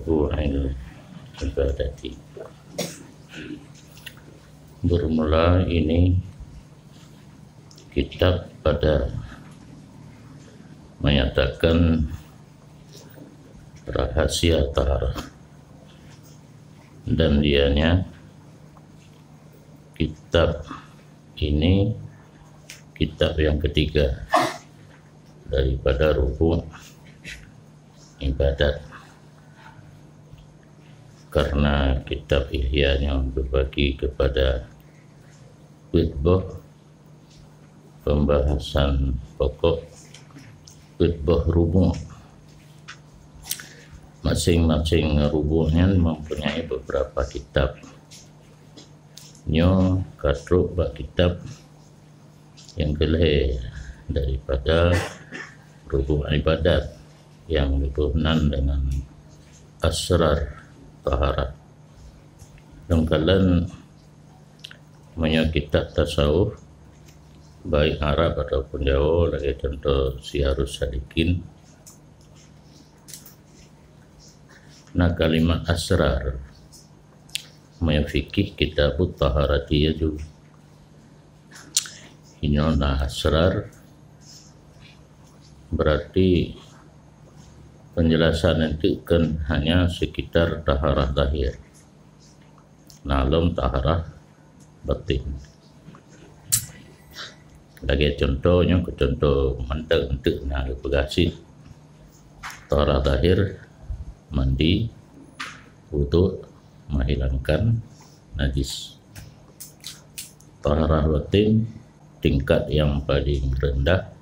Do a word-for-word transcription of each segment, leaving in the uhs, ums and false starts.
Ruhul Ibadati. Bermula ini kitab pada menyatakan rahasia taharah, dan dianya kitab ini kitab yang ketiga daripada rukun ibadat, karena kitab Ihya nyoe teubagi kepada peuet boh pembahasan pokok, peuet boh rubu'. Masing-masing rubu' nyan mempunyai beberapa kitab. Nyoe ka trok bak kitab nyang keulhèe daripada rubu' ibadat nyang geuboh nan dengan asrar taharah. Lôn kalon meunyoe kitab tasawuf, baik Arab ataupun Jawoe, lagèe contoh Siyarus Salikin, na kalimat asrar. Meunyoe fikih, Kitabut Taharati laju. Inoe na asrar, berarti penjelasan nyan teuk kon hanya sekitar taharah zahir. Na lom taharah batin. Lagèe contoh nyoe, keu contoh mantong eunteuk na geupeugah cit. Taharah zahir, mandi, wudhu, menghilangkan najis. Taharah batin, tingkat yang paling rendah,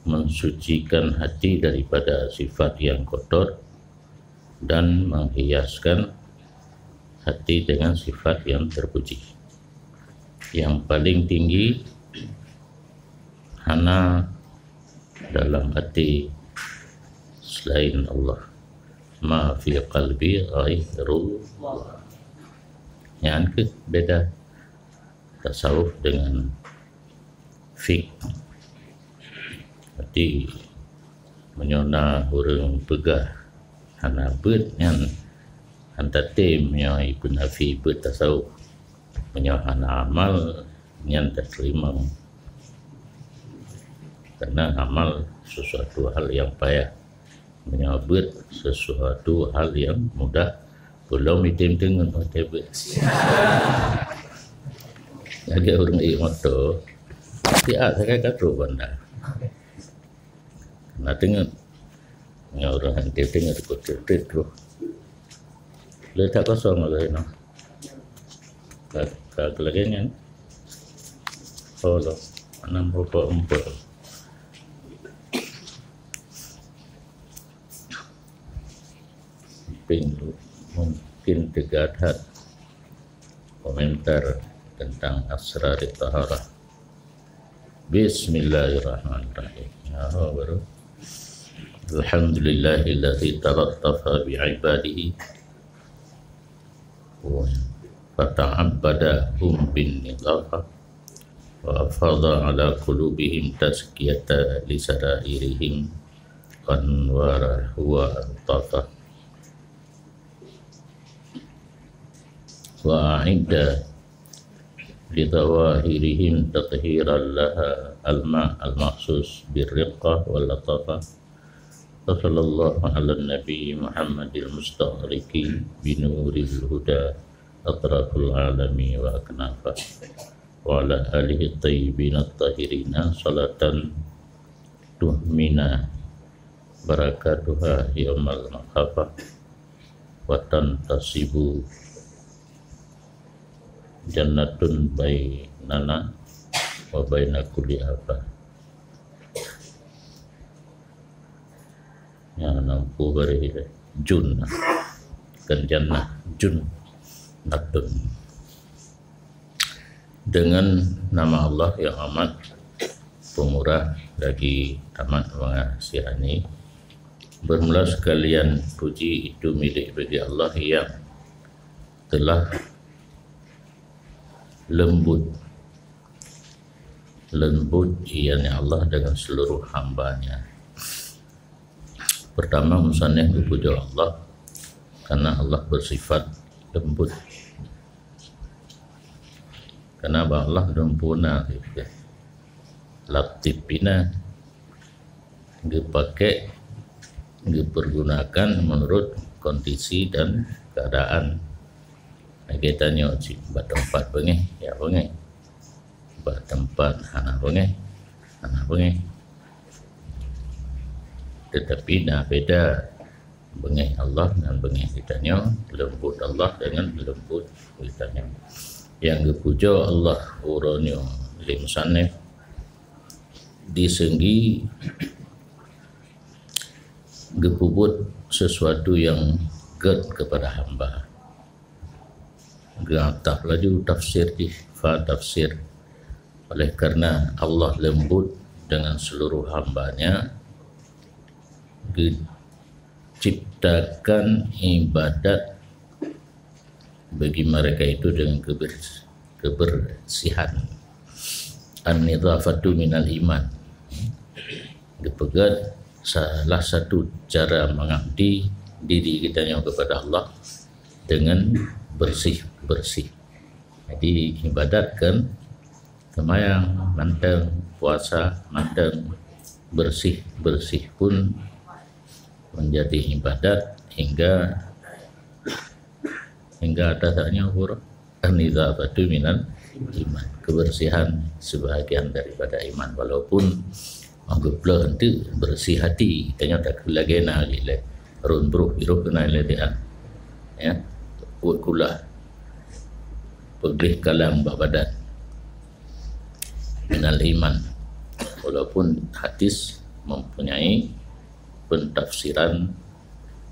mensucikan hati daripada sifat yang kotor dan menghiaskan hati dengan sifat yang terpuji. Yang paling tinggi, hana dalam hati selain Allah. Ma fi qalbi ghairullah. Nyan keuh beda tasawuf dengan fik. Berarti meunyoe na ureueng peugah hana beuet, nyan han tatem nyoe ipeunafi beuet tasawuf. Meunyoe hana amal, nyan tateurimong. Karena amal sesuatu hal yang payah. Meunyoe beuet sesuatu hal yang mudah, peulom item teungeut watèe beuet. Lagèe ureueng ék moto, siat sagai ka trok banda. Na teungeut. Nyoe ureueng han tem teungeut, keu trok-trok troh. Lé that kosong lagèe nyoe. Ka, ka lagèe nyan. Oh, loh. Anam rukok empat. Mungkin, mungkin teuga that komentar tentang asrar taharah. Bismillahirrahmanirrahim. Nyoe baru. Alhamdulillahilladzi talattafa bi ibadihi wa fata'abbadahum bin nadhafah wa afadha ala qulubihim tazkiyata li sarairihim anwara wa altafah. Wa a'idda li dhawahirihim tathiran laha al-ma' al-makhsus bir riqqah wal latafah. Wa sallallahu ala nabi Muhammadil mustaghriki bi nuril huda atraful alami wa aknafah. Wa ala alihi tayyibin at-tahirina salatan tuhmina barakatuha yaumal makhafah wa tantasibu jannatun bainana wa baina kulli afah. Nyan nampu bareh ilée. Jun. Bukan jannah, jun. Natun. Dengan nama Allah yang amat pemurah lagi amat mengasihani, bermula sekalian puji itu milik bagi Allah yang telah lembut, lembut ianya Allah dengan seluruh hambanya. Pertama, musannif geupujoe Allah Karena Allah bersifat lembut. Karena bak Allah leumpuna, latif pina, geupakék, geupeurgunakan menurut kondisi dan keadaan. Lagée tanyoe cit bak teumpat beungéh, ya beungéh. Bak teumpat hana beungéh, hana beungéh. Tetapi na beda beungéh Allah ngon beungéh geutanyoe, leumbot Allah dengan leumbot geutanyoe. Nyang geupujoe Allah uroe nyoe lé musannif di segi geupeubuet sesuatu nyang gét kepada hamba. Geuataf laju tafsir jih, fa tafsir. Oleh karena Allah lembut dengan seluruh hamba-Nya, geuciptakan ibadat bagi mereka itu dengan keber-, kebersihan. An-nidhafatu minal iman. Geupeugét salah satu cara mengabdi diri geutanyoe kepada Allah dengan bersih-bersih. Jadi, ibadat kan, seumayang mantong, puasa mantong, bersih-bersih pun menjadi ibadat hingga, hingga dasarnya huruf an-nidhafatu minal iman. Kebersihan sebahagian daripada iman. Walaupun meugeuploh henti bersih hati, tanyoe tak lagée na lé run bruh biroh kena lé dia. Ya, buet kulah, peugléh kalang bak badan. Minal iman. Walaupun hadis mempunyai pentafsiran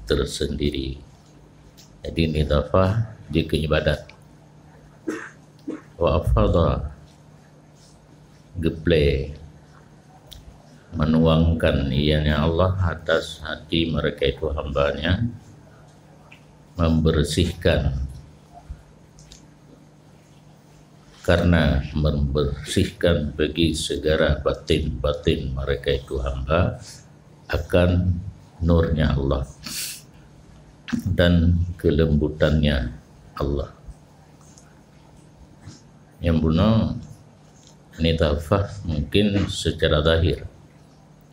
tersendiri. Jadi, nidhafah jeuet keu ibadat. Wa afadha, geuplé, menuangkan ianya Allah atas hati mereka itu hamba-Nya, membersihkan, karena membersihkan bagi segala batin-batin mereka itu hamba akan nurnya Allah dan kelembutannya Allah. Nyang bunoe nidhafah mungkin secara zahir,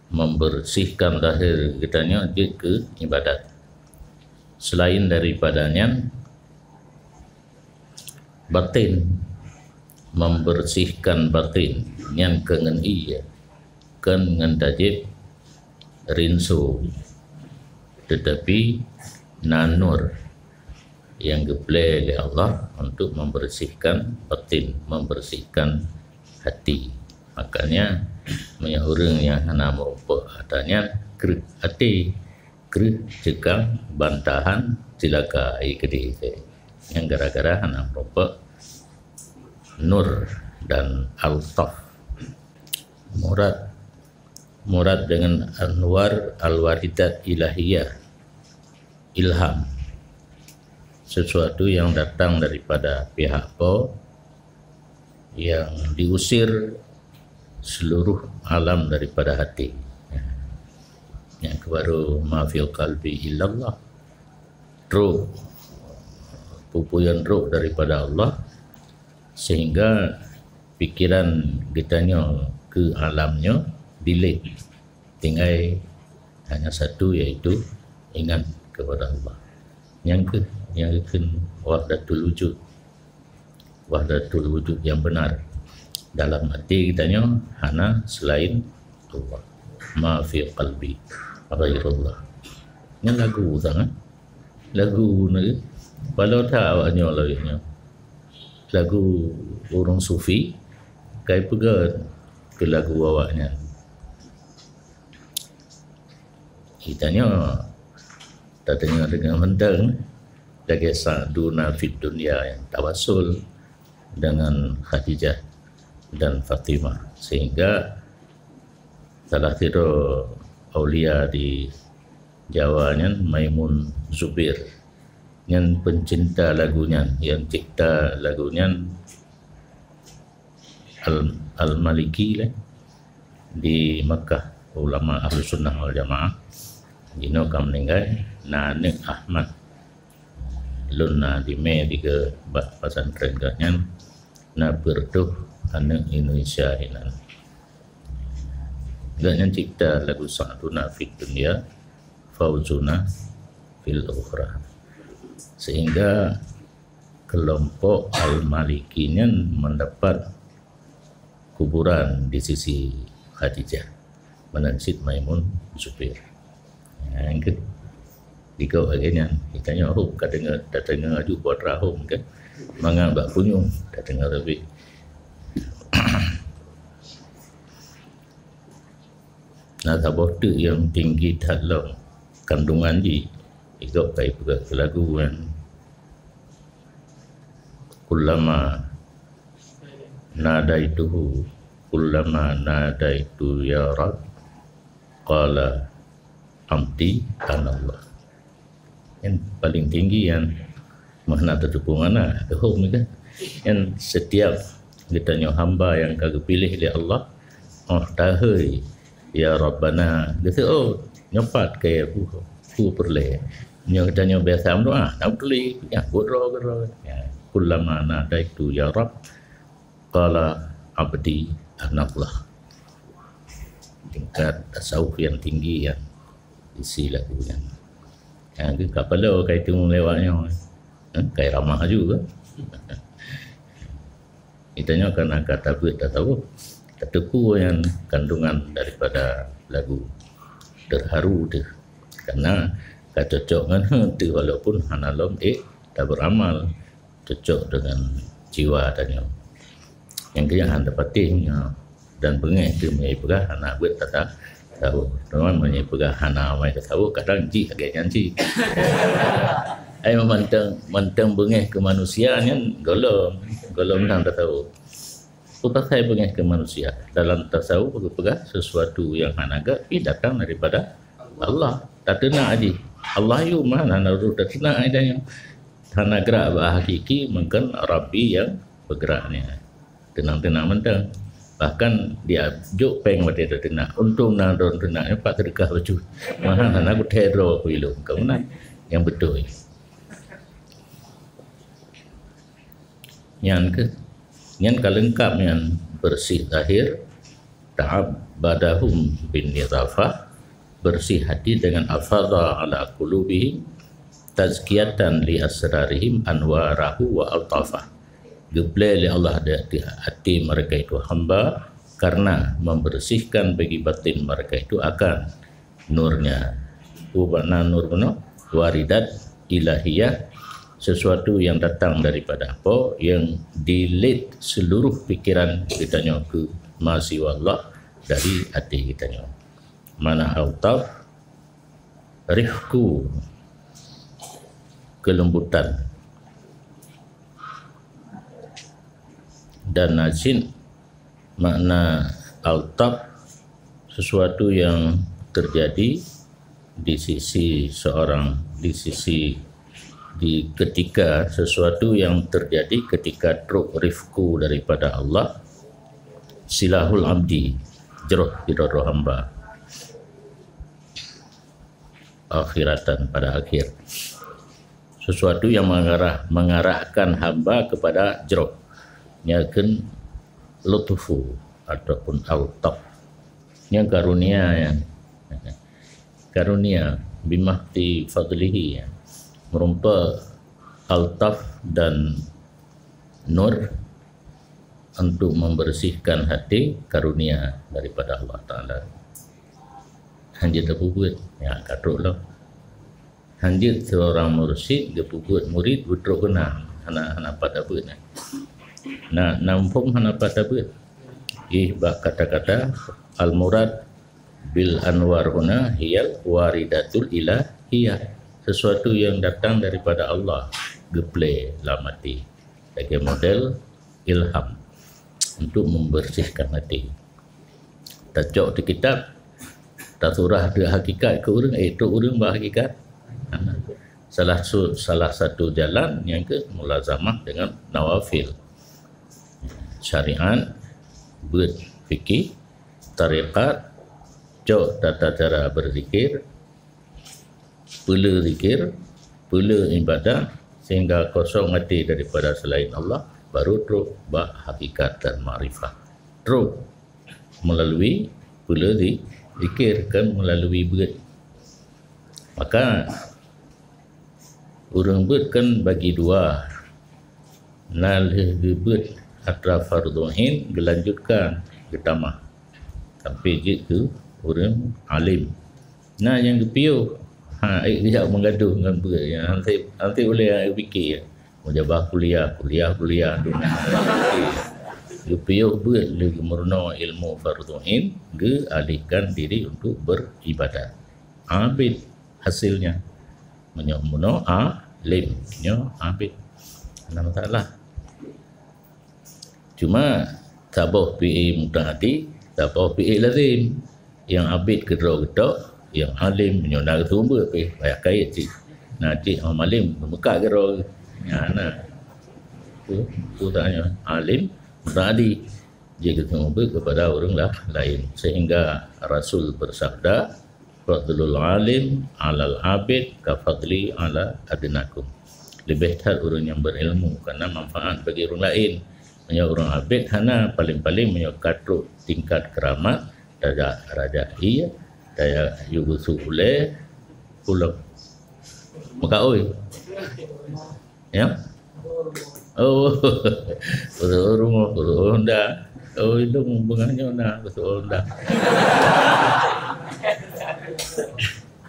membersihkan zahir geutanyoe jeuet keu ibadat. Selain daripada nyan, batin, membersihkan batin, nyan keu ngon ie, kon ngon tajép rinso, tetapi na nur nyang geuplé lé Allah untuk membersihkan batin, membersihkan hati. Makanya, meunyoe ureuëng nyang hana meurumpok atra nyan kreueh até, kreueh ceukang bantahan cilaka, ai keudeh teuh. Nyang gara-gara hana meurumpok nur dan altaf. Murad, murad dengan anwar al-waridat ilahiyah, ilham. Sesuatu yang datang daripada pihak Po, yang diusir seluruh alam daripada hati. Nyang keu baru ma fil qalbi illallah. Roh, pupuyan roh daripada Allah, sehingga pikiran geutanyoe keu alam nyoe dilet. Tinggai hanya satu, yaitu ingat kepada Allah. Nyang keu, nyang keu wahdatul wujud. Wahdatul wujud yang benar. Dalam hati geutanyoe hana selain Allah. Ma fi qalbi ghairullah. Nyan lagu sangat. Lagu ni, paloe that awak nyoe lagée nyoe. Lagu ureuëng sufi, kai peugét keu lagu awak nyan. Geutanyoe tadeungoe deungon mantong lagée sa'duna fid dunya nyang tawassul dengan Khadijah dan Fatimah, sehingga salah sidroe aulia di Jawa nyan Maimun Zubair, nyan pencinta lagu nyan, nyang cipta lagu nyan Al-, Al-Maliki lé di Makkah, ulama Ahlussunnah wal Jamaah. Jinoe ka meuninggai, na aneuk Ahmad Lôn na di mé di keu bak pesantren geuh nyan na peuet reutôh aneuk Indonesia hinan. Geuh nyan cipta lagu Sa'duna fid dunya, fauzuna fil ukhra. Sehingga kelompok Al-Maliki nyan mendapat kuburan di sisi Khadijah, meunan cit Maimun Zubair. Nah, engke. Di keu lagèe nyan, tanyoe hom ka deungoe, tadeungoe aju buat rahom kan. Mangat bak punyueng tadeungoe lebih. Nah, saboh teuk nyang tinggi that lom kandungan jih. Igob kai peugah keu lagu kan. Kullama nadaituhu, kullama nadaitu ya Rabb, qala abdi anallah. Nyan paling tinggi nyan. Meuhana teutupeue mana, teuhom ni kan. Nyan setiap geutanyoe hamba nyang ka geupiléh lé Allah, oh tahei, ya Rabbana, geuseuôt, nyoe pat keu Abu, Abu peureulèe. Nyoe geutanyoe biasa meudoa, na beutôi, ya, gudro, gudro. Ya, kullama nadaitu ya Rabb, qala abdi anallah. Tingkat tasawuf nyang tinggi nyan isi lagu nyan. Nyang keu kapalo kai teungoh lewat nyoe. Eh, kai ramah aju ke? Kita nyoe kan angkat tabeuet tasawuf. Tateupeue nyan kandungan daripada lagu terharu tu. Karena ka cocok ngon tu walaupun hana lom eh tak beramal. Cocok dengan jiwa tanyoe. Nyang keu nyan hana patéh nyoe dan beungéh keu meunyoe peugah hana buet tasawuf. Teuma meunyoe peugah hana amai tasawuf, kadang jih lagèe nyan cit. Ai mantong, mantong beungéh keu manusia nyan gohlom, gohlom nan tasawuf. Peue pasai beungéh keu manusia? Dalam tasawuf geupeugah sesuatu yang hana gét pih datang daripada Allah. Tateunak jih. Allah yum, hana rot tateunak ida nyoe. Hana gerak bak hakiki, mungken Rabbi nyang bergerak nyan. Teunang-teunang mantong. Bahkan dia jok péng watèe tateunak. Untông na droe teunak nyoe pat seudeukah bacut. Meuhan hana geuthèe droe ku ilôn. Ka meunan nyang beutôi. Nyan keuh, nyan ka leungkap nyan bersih zahir, ta'abbadahum bin nizafah, bersih hati dengan afadha ala qulubihim, tazkiyatan li asrarihim anwarahu wa altafah. Geuplè lé Allah di hati mereka itu hamba karena membersihkan bagi batin mereka itu akan nurnya. Peue makna nur bunoe? Waridat ilahiyah, sesuatu yang datang daripada apa yang delete seluruh pikiran geutanyoe keu masiwa Allah dari hati geutanyoe. Mana autaf, rifku, kelembutan. Dan nasid makna autaf sesuatu yang terjadi di sisi seorang, di sisi, di ketika sesuatu yang terjadi ketika trok rifku daripada Allah, silahul abdi, jroh sidroe hamba. Akhiratan, pada akhir. Sesuatu yang mengarah, mengarahkan hamba kepada jroh. Nyan keuh lutfu ataupun autaf. Nyan karunia nyan. Karunia bimahti fadlihi nyan. Meureumpok autaf dan nur untuk membersihkan hati, karunia daripada Allah Taala. Hanjeuet tapeubuet, ya, ka trok lom. Hanjeuet seorang mursyid geupeubuet murid beutrok keunan, hana, hana pat tabeuet. Na, na muphom hana pat tabeuet. Ih, bak kata-kata al-murad bil anwar huna hiyal waridatul ilahiyah. Sesuatu yang datang daripada Allah, geuplè lam hati. Lagèe model ilham untuk membersihkan hati. Tacok di kitab, tasurah di hakikat keu ureueng, eh, trok ureueng bak hakikat. Salah su-, salah satu jalan nyang keu mulazamah dengan nawafil. Syariat, beuet fikih, tarekat, cok tata cara berzikir, peule zikir, peule ibadah, sehingga kosong até daripada selain Allah, baru trok bak hakikat dan makrifah. Trok melalui peue lé zi-, zikir, kan melalui beuet. Maka ureuëng beuet kan bagi dua. Na lheueh geubeuet atra fardhu ain, geulanjutkan geutamah sampai jeuet keu ureuëng alim. Na nyang geupiôh, ha, ék geujak meugadoh ngon beuet, nyang hana, hana ulée geupiké. Meujabah kuliah, kuliah, kuliah, dum. Geupiôh beuet lé geumeurunoe ilmu fardhu ain, geualihkan diri untuk beribadat. Abid hasilnya. Meunyoe meurunoe alim, nyoe abid. Hana masalah. Cuma saboh fi'il muta'addi, saboh fi'il lazim. Nyang abid keudroe geutok, nyang alim nyoe na geuseumeubeuet pih, payah kayém cit. Na cit nyang alim meumeukat keudroe. Nyan na. Tu, tu tanya alim muta'addi. Jeuet geuseumeubeuet keupada ureuëng la-, laén. Sehingga Rasul bersabda, "Fadlul alim alal abid ka fadli ala adnakum." Leubeh that ureuëng nyang berilmu karena manfaat bagi ureuëng laén. Meunyoe ureuëng abid hana, paléng-paléng meunyoe ka trok tingkat keramat, tajak raja ie, tajak yue geusu ulée, pulang. Meukaôi. Ya? Oh, beutôi rumoh, beutôi honda. Oh, ilong beungoh nyoe na, beutôi honda.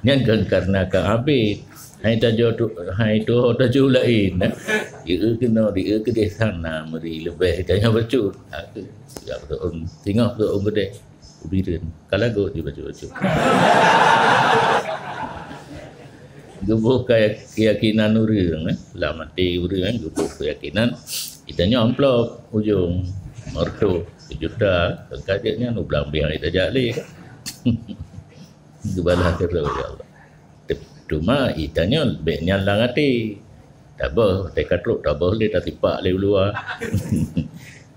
Nyan kan karena ka abid. Hai tajok tu, hai tu tajok laén, eh. Di eu keunoe, di eu keudeh sana, meuri leubeh tanya bacut. Aku, ya, beutôi, tingah beutôi keudeh. Ubireuen, ka lagot di bacut-bacut. Geuboh kaya-, keyakinan ureuëng, eh. Lam até ureuëng, eh, geuboh keyakinan. Itanyoe amplop ujong, meureutoh, sejuta, ka jeuet nyan u blang biang itajak lé. Geubalah keudroe, ya Allah. Teuma itanyoe bék nyan lam até. Taboh, watée ka trok, taboh lé, tasipak lé u luwa.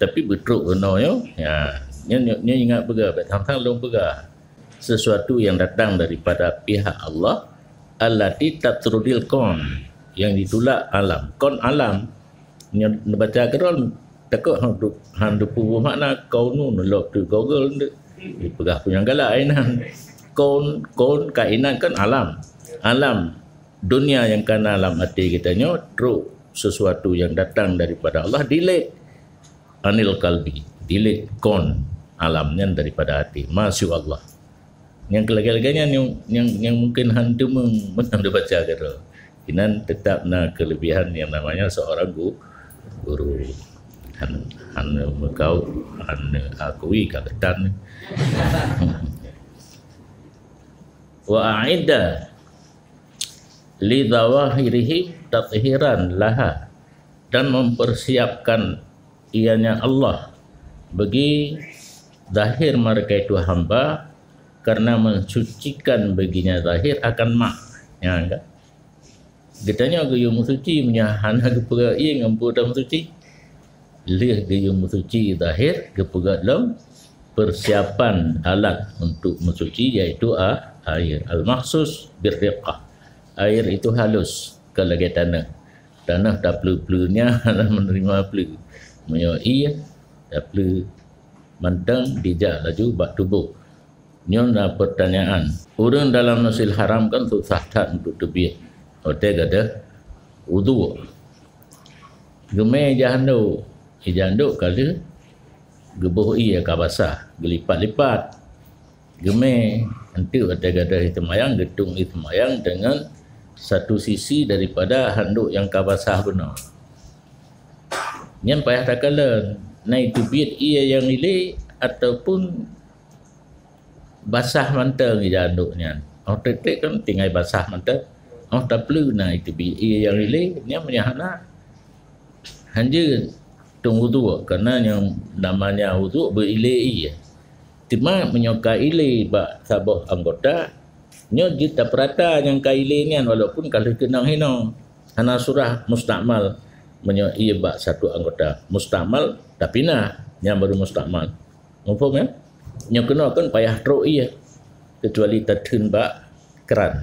Tapi beutrok keunoe nyoe, ya, nyoe, nyoe, nyoe ingat peugah, bék sang-sang lôn peugah. Sesuatu yang datang daripada pihak Allah, allati tatrudil kaun, yang ditulak alam. Kaun alam, nyoe neubaca keudroe, takot han du-, han teupeu makna kaunu, neulok tu Google, dipeugah peue nyang galak inan. Kaun, kaun, kainan kan alam. Alam dunia nyang kana lam até geutanyoe trok sesuatu yang datang daripada Allah, dilet anil kalbi, dilet kon alam nyan daripada até, ma siwa Allah. Nyang keulagée-lagée nyan nyang, nyang, nyang mungkin han teumeung meunan dibaca keudroe. Inan tetap na kelebihan yang namanya seorang gu-, guru. Han, han meukaut, han akui ka geutan. Wa a'idda li zawahirihim tathiran laha, dan mempersiapkan ianya Allah bagi zahir mereka itu hamba, karena mensucikan baginya zahir akan mak. Ya, kan? Geutanyoe geuyue meusuci meunyoe hana geupeugah ie ngon peue tameusuci. Lheueh geuyue meusuci zahir, geupeugah lom persiapan alat untuk meusuci, yaitu a-, air. Al-makhsus birriqah. Air itu halus, kon lagée tanoh. Tanoh tapleu-pleu nyan hana menerima pleu. Meunyoe ie tapleu mantong, dijak laju bak tuboh. Nyoe na pertanyaan. Ureuëng dalam Masjidil Haram kan susah that untuk teubiet. Watée gadoh udhu. Geumé ija handok. Ija handok ka lheueh geuboh ie ka basah, geulipat-lipat. Geumé, enteuk watée gadoh ie seumayang, geutueng ie seumayang deungon satu sisi daripada handok nyang ka basah bunoe. Nyan payah takalon, na iteubiet ie nyang ilée ataupun basah mantong ija handok nyan. Oh treb-treb kan tinggai basah mantong. Oh tapleu na iteubiet ie nyang ilée, nyan meunyo hana, hanjeuet tueng udhu, karena nyang namanya udhu beuilée ie. Teuma meunyoe ka ilée bak saboh anggota, nyoe jeuet tapeurata nyang ka ilée nyan walaupun ka lheueh keunong hinoe. Hana surah mustakmal meunyoe ie bak satu anggota. Mustakmal tapinah, nyan baru mustakmal. Muphom, ya? Nyoe keunoe kan payah trok ie, kecuali tatheun bak kran.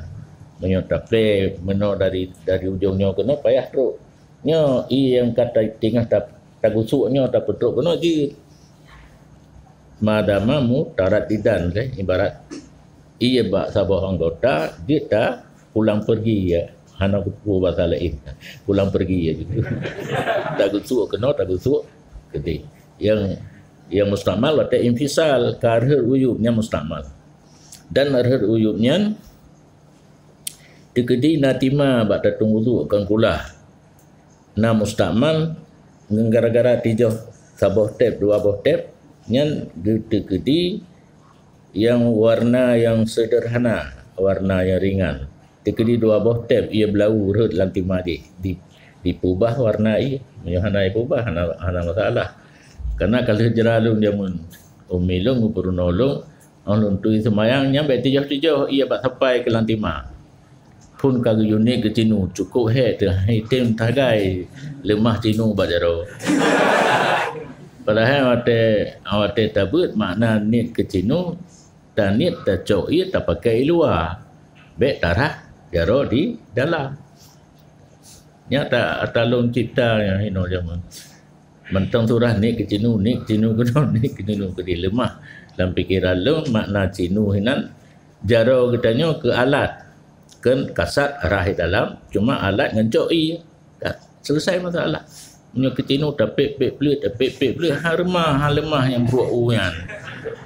Meunyoe taplé meunoe dari, dari ujong nyoe keunoe payah trok. Nyoe ié nyang ka ta-, teungoh ta-, tagusuk nyoe tapeutrok keunoe jeuet. Madama mutaraddidan, lé ibarat ié bak saboh anggota jeuet ta pulang pergi ya. Hana kupeue basa laén. Pulang pergi ya gitu. Tagusuk keunoe, tagusuk keudeh. Nyang, nyang mustakmal watée infisal, ka rhot uyub nyan mustakmal. Dan rhot uyub nyan teukeudi na tima bak tatong uduk kon kulah. Na mustakmal ngon gara-gara tijoh saboh tép, dua boh tép, nyan geuteukeudi nyang warna nyang seudeurhana, warna nyang ringan. Teukeudi dua boh tép ié blau rhot lam tima jih. Di, dipeubah warna ié. Meunyoe hana ipeubah, hana, hana masalah. Karena ka lheueh jra lôn jameun umi lôn, geupurunoe lôn, óh lôn tui seumayang, nyan bék tijoh-tijoh ié bak sapai keu lam tima. Phon ka geuyue niet keu cinu, cukôp hék teuh, item tagai leumah cinu bak jaroe. Padahai watée, watée tabeuet makna niet keu cinu, taniet tacok ié tapakée i luwa. Bék tarhah jaroe di dalam. Nyan ata, ata lôn cipta nyang inoe jameun. Mantong surah niet keu cinu, niet keu cinu keunoe, niet keu cinu keudeh. Leumah lam pikeran lôn makna cinu hinan jaroe geutanyoe keu alat. Kheun kasat rhah i dalam, cuma alat ngon cok ié. Ka selesai masalah. Meunyoe keu cinu tapék-pék bleuet, tapék-pék bleuet, ha reumah, ha leumah nyang bruek u nyan.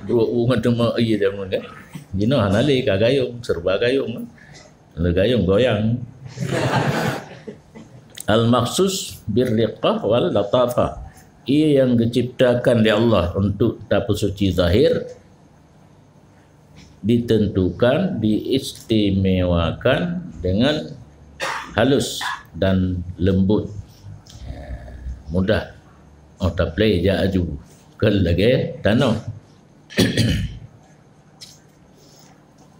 Bruek u ngon teuma ié jameun kan. Jinoe hana lé ka gayong, serba gayong kan. Lé gayong goyang. Al-makhsus bir-riqqah wal latafah. Ié nyang geuciptakan lé Allah untuk tapeusuci zahir, ditentukan, diistimewakan dengan halus dan lembut. Mudah. Oh, taplé jak aju. Kon lagée tanoh.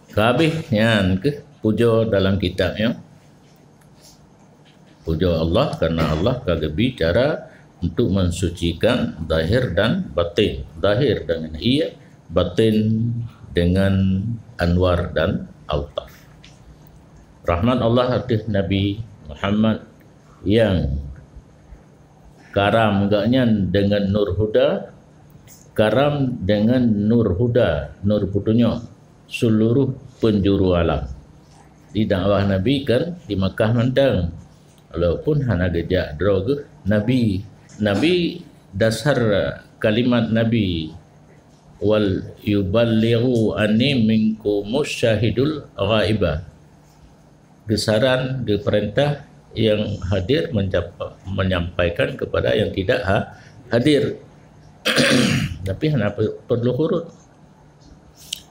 Ka habéh nyan keuh pujoe dalam kitab nyoe. Pujoe Allah, karena Allah ka geubri cara untuk mensucikan zahir dan batin. Zahir dengan ié, batin dengan anwar dan altaf. Rahmat Allah ateueh Nabi Muhammad nyang karam geuhnyan deungon nur huda, karam deungon nur huda, nur peutunyok seuluruh peunjuru alam. Di dakwah Nabi kan di Makkah mantong, walaupun hana geujak droe geuh Nabi. Nabi dasar kalimat Nabi, "Wal yuballighu anni minkumus syahidul ghaibah." Geusaran, geupeurintah nyang hadir mencap-, menyampaikan kepada yang tidak ha-, hadir. Tapi hana pe-, perlu khurut.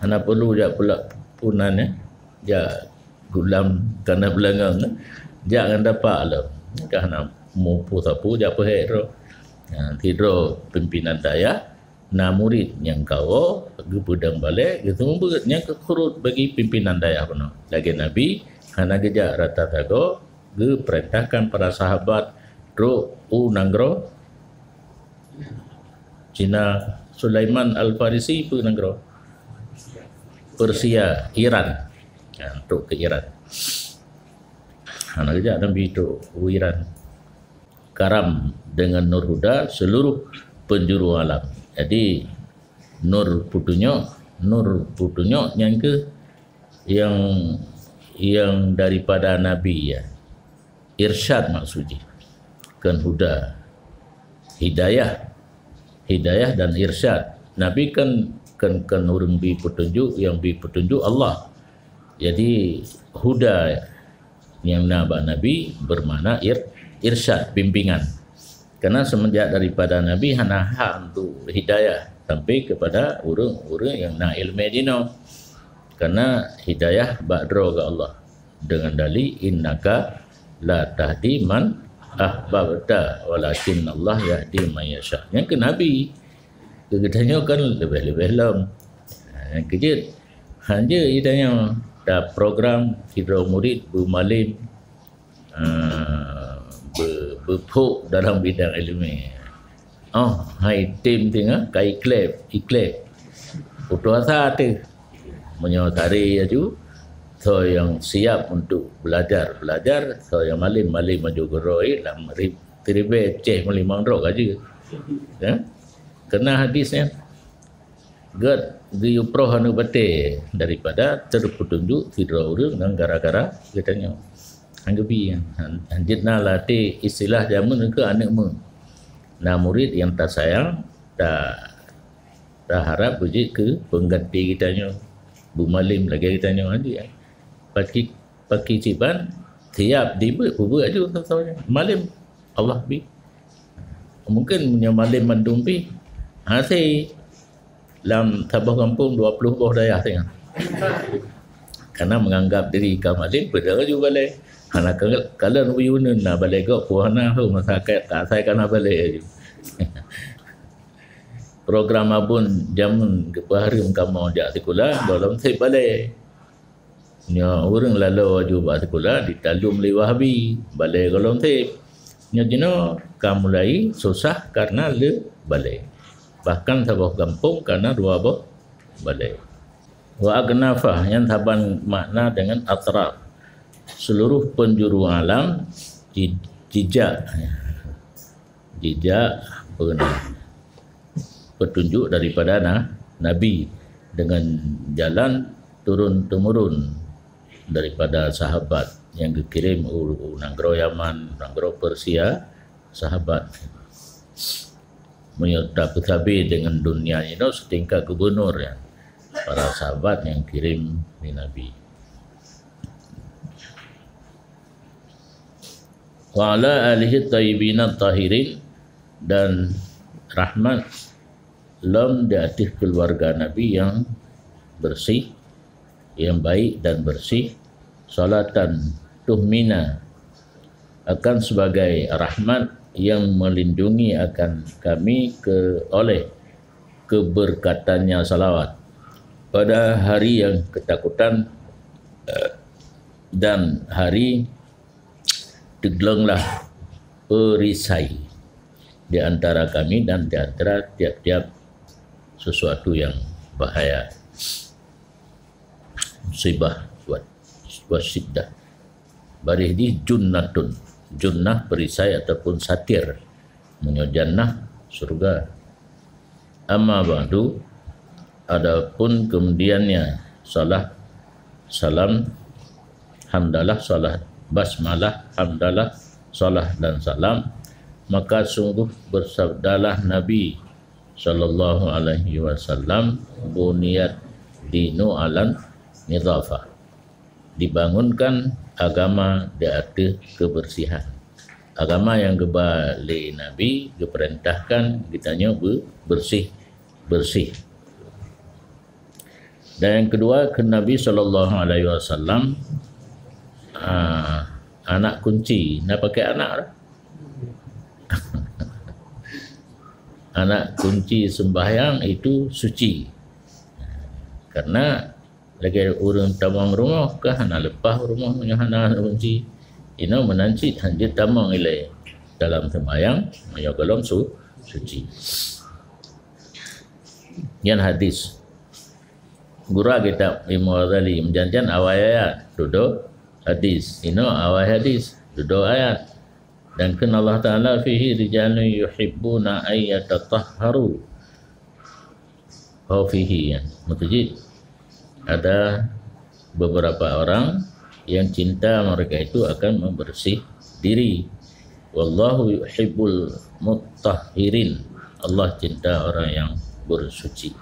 Hana perlu jak pula punan, eh. Jak gulam kana beulangong, eh. Jak ngon tapak lom. Ka hana mupu sapu jak peuhek droe. Ha, sidroe pimpinan dayah na murit nyang kawoe geupeudong balée geuseumeubeuet nyang keu khurut bagi pimpinan dayah bunoe. Lagée Nabi hana geujak rata sagoe, geupeurintahkan para sahabat trok u nanggroe Cina. Sulaiman Al-Farisi peue nanggroe? Persia, Iran. Ya, trok keu Iran. Hana geujak Nabi trok u Iran. Karam dengan nur huda seluruh penjuru alam. Jadi, nur peutunyok, nur peutunyok nyan keuh yang, yang daripada Nabi, ya. Irsyad maksud jih. Kon huda. Hidayah. Hidayah dan irsyad. Nabi kan, kan, kan ureuëng bi petunjuk, yang bi petunjuk Allah. Jadi, huda nyang na bak Nabi bermakna ir-, irsyad, bimbingan. Karena semenjak daripada Nabi hana hak untuk hidayah sampai kepada ureuëng-ureuëng nyang na iéleumé jinoe. Karena hidayah bak droe geuh Allah dengan dalil, "Innaka la tahdi man ahbabta, walakinnallaha yahdi man yasha." Nyang keu Nabi. Keu geutanyoe kan leubeh-leubeh lom. Ha, nyang keujeuet. Hanjeuet geutanyoe taprogram sidroe murit beumalem, ah, beu-, beuphok dalam bidang iéleumé. Oh, hai tem teungoh ka ikleb, ikleb. Putus asa teuh. Meunyoe taré aju, Soe nyang siap untuk belajar, belajar. Soe nyang malem, malem aju keudroe lam ri-, ribée ceh meulimong droe ka jeuet. Ya? Keunan hadis nyan, gét geuyue proh aneuëk batée daripada teupeutunjuk sidroe ureuëng nyang gara-gara geutanyoe. Hán geubi, hán, hán jeuet na latée istilah jameun keu aneuëk meu. Na murit nyang tasayang, ta-, taharab beujeuet keu pengganti geutanyoe, beumalem lagée geutanyoe, hán jeuet. Paki, paki ciban siab dibeuet, peubeuet aju soe-soe nyan. Malem Allah bi. Mungkin meunyoe malem mandum pih, hase lam saboh gampông dua ploh boh dayah singoh. Karena menganggap diri ka malem, peudeuh aju balée. Hana ka-, kalon u Yunan na balée gob, peue hana ho masyarakat, tak asai ka na balée aju. Program abon jameun geupeuhareuem kamoe jak sikula, gohlom seb balée. Nyoe ureuëng laloe aju bak sikula ditalom lé Wahabi, balée gohlom seb. Nyoe jinoe ka mulai susah karena le balée. Bahkan saboh gampông kana dua boh balée. Wa aknafah, nyan saban makna dengan atraf. Seluruh penjuru alam ji-, jijak. Jijak peuna-, petunjuk daripada na-, Nabi dengan jalan turun-temurun daripada sahabat nyang geukirém u, u nanggroe Yaman, nanggroe Persia, sahabat. Meunyoe tapeusabe dengan dunia nyoe, setingkat gubunur ya, para sahabat nyang kirém lé Nabi. Wa ala alihi thayyibin thahirin, dan rahmat lom di ateueh keuluwarga Nabi nyang beureuséh, nyang baik dan beureuséh, salatan tuhmina, akan sebagai rahmat yang melindungi akan kami ke, oleh keberkatannya salawat pada hari yang ketakutan, eh, dan hari teugleuenglah perisai di antara kami dan di antara tiap-tiap sesuatu yang bahaya, musibah wa, wa syiddah. Baréh jih junnatun. Junnah perisai ataupun satir. Meunyoe jannah, syurga. Amma ba'du, adapun kemudiannya, salah, salam, hamdalah, salah, basmalah, hamdalah, salah dan salam, maka sungguh bersabdalah Nabi sallallahu alaihi wasallam, "Buniyad dinu alan nidhafah." Dibangunkan agama di ateueh kebersihan. Agama nyang geuba lé Nabi geupeurintahkan geutanyoe beu-, beureuséh, beureuséh. Dan yang kedua, kheun Nabi sallallahu alaihi wasallam, ah, anak kunci. Na pakai anak dah? Anak kunci sembahyang itu suci. Karena lagée ureuëng tamong rumoh, ka hana leupah rumoh meunyoe hana kunci. Inoe meunan cit hanjeuet tamong ilée dalam seumayang meunyoe gohlom su-, suci. Nyan hadis. Gura kitab Imam Ghazali, meujan-jan awai ayat, dudoe hadis. Inoe awai hadis, dudoe ayat. Dan kheun Allah Taala, "Fihi rijalun yuhibbuna ay yatatahharu." Oh, fihi, ya. Meukeujeuet. Ada beberapa orang yang cinta mereka itu akan membersih diri. "Wallahu yuhibbul mutahhirin." Allah cinta orang yang bersuci.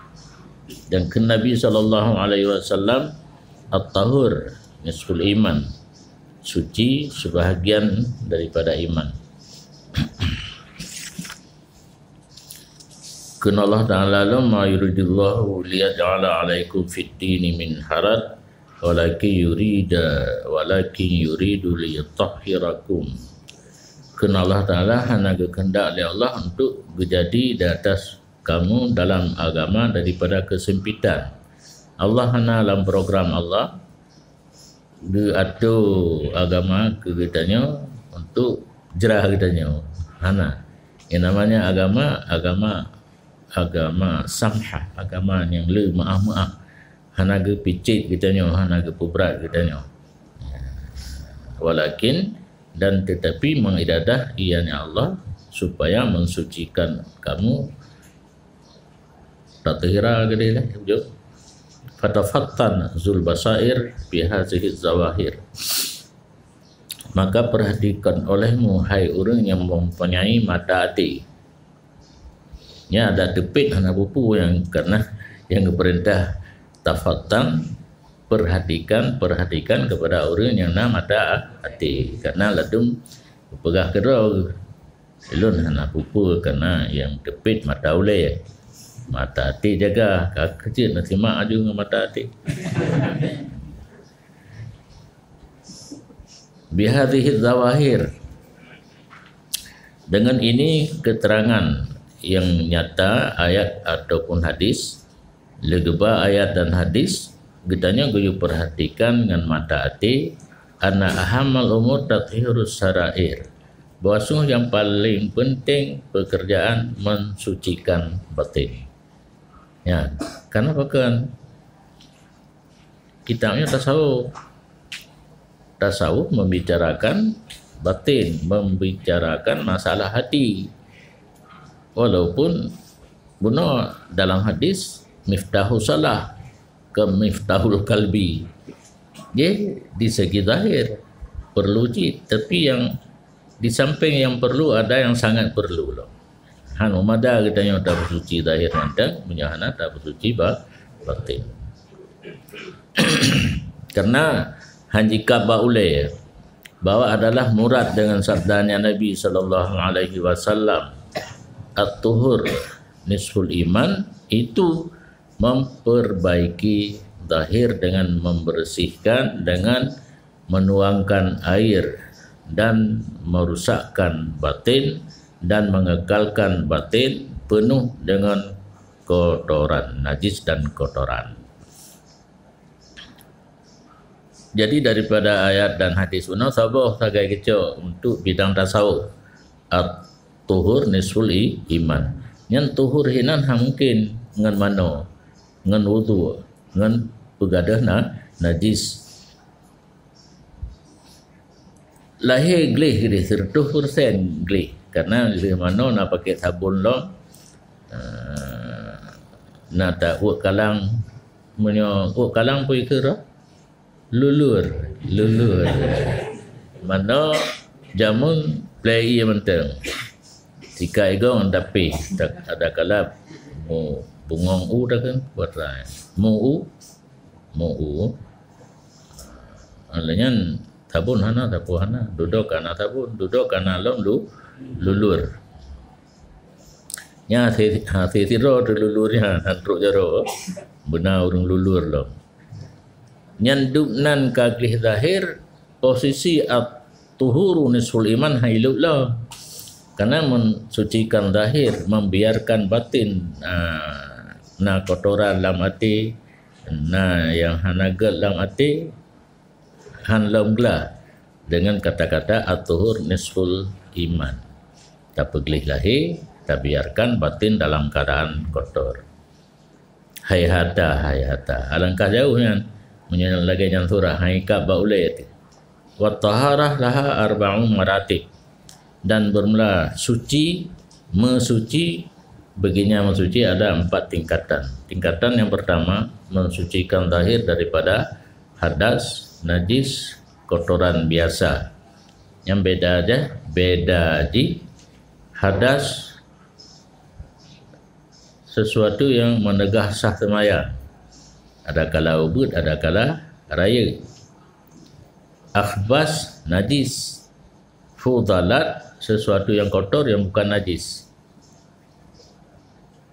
Dan kheun Nabi sallallahu alaihi wasallam, "At-tahur nisful iman." Suci sebahagian daripada iman. Kheun Allah Taala, "Ma yuridullahu liyaj'ala 'alaikum fid dini min haraj, walakin yurida, walakin yuridu liyutahhirakum." Kheun Allah Taala, hana geukeundak lé Allah untuk geujadi di atas kamu dalam agama daripada keusempitan. Allah hana lam program Allah geuatô agama keu geutanyoe untuk jrah geutanyoe. Hana. Yang namanya agama, agama, agama samhah, agama nyang le meu'ah-meu'ah. Hana geupicit geutanyoe, hana geupeubrat geutanyoe. Walakin, dan tetapi, mengibadah ianya Allah supaya mensucikan kamu. Tathira geude lah, jok. Fatafattan zul basair fi hazihi zawahir. Maka perhatikan olehmu, hai ureuëng nyang mempunyai mata até. Nyan ada teupit hana bupu nyang karena nyang geupeurintah tafattan, perhatikan, perhatikan kepada ureuëng nyang na mata até. Karena ladum peugah keudroe, ulôn hana bupu karena nyang teupit mata ulée. Mata até jaga, ka keuceut na simak aju ngon mata até. Bihadhihi zawahir. Dengan ini keterangan yang nyata ayat ataupun hadis, leugeuba ayat dan hadis, geutanyoe geuyue perhatikan ngon mata até, anna ahammal umur tathhirus sarair. Bahwasanya yang paling penting pekerjaan mensucikan batin. Ya, kenapa kan? Kitab nyoe tasawuf. Tasawuf membicarakan batin, membicarakan masalah hati. Walaupun bunoe dalam hadis, miftahu salah, ke miftahul kalbi. Jadi, di segi zahir, perlu cit. Tapi yang di samping yang perlu, ada yang sangat perlu lom. Han meumada geutanyoe tapeusuci zahir mantong, meunyoe hana tapeusuci ba-, batin. Karena han jikab bak ulée bahwa adalah murad dengan sabdanya Nabi sallallahu alaihi wasallam, "At-tuhur nisful iman", itu memperbaiki zahir dengan membersihkan, dengan menuangkan air dan merusakkan batin dan mengekalkan batin penuh dengan kotoran, najis dan kotoran. Jadi daripada ayat dan hadis unoe saboh sagai geucok untuk bidang tasawuf. At-tuhur nisful i-, iman. Nyan tuhur hinan hana mungkin ngon manoe, ngon wudhu, ngon peugadôh na-, najis. Lahé gleh deh, seratus persen gleh. Karena lheueh manoe na pakai sabon lom. Ah, na ta uek kalang. Meunyoe uek kalang peue ikheun roh? Lulur, lulur. Manoe jameun plei ie mantong. Sikai igong dapih, tak ada kalap. Mu bungong u dah kan, buat lain. Mu u, mu u. Alai nyan sabon hana, sapeue hana. Dudoe ka na sabon, dudoe ka na lom lu-, lulur. Nya si-, ha, si sidroe tu lulur nyan, han trok jaroe. Beuna ureuëng lulur lom. Nyan dum nan ka gleh zahir, posisi at-tuhuru nisful iman hai lok lom. Karena mensucikan zahir, membiarkan batin, ah, na kotoran lam até, na nyang hana gét lam até, han lom glah dengan kata-kata at-tuhur nisful iman. Tapeugleh lahé, tabiarkan batin dalam keadaan kotor. Haihata, haihata. Alangkah jauh nyan, meunyoe lagée nyan surah, hai kab bak ulée teuh. Wa taharah laha arba'u maratib. Dan bermula suci, mesuci, baginya mesuci ada empat tingkatan. Tingkatan yang pertama, mensucikan zahir daripada hadas, najis, kotoran biasa. Yang beda aja, beda ji hadas sesuatu yang menegah sah sembahyang. Ada kala ubit, ada kala rayeuk. Akhbas, najis. Fudhalat, sesuatu yang kotor yang bukan najis.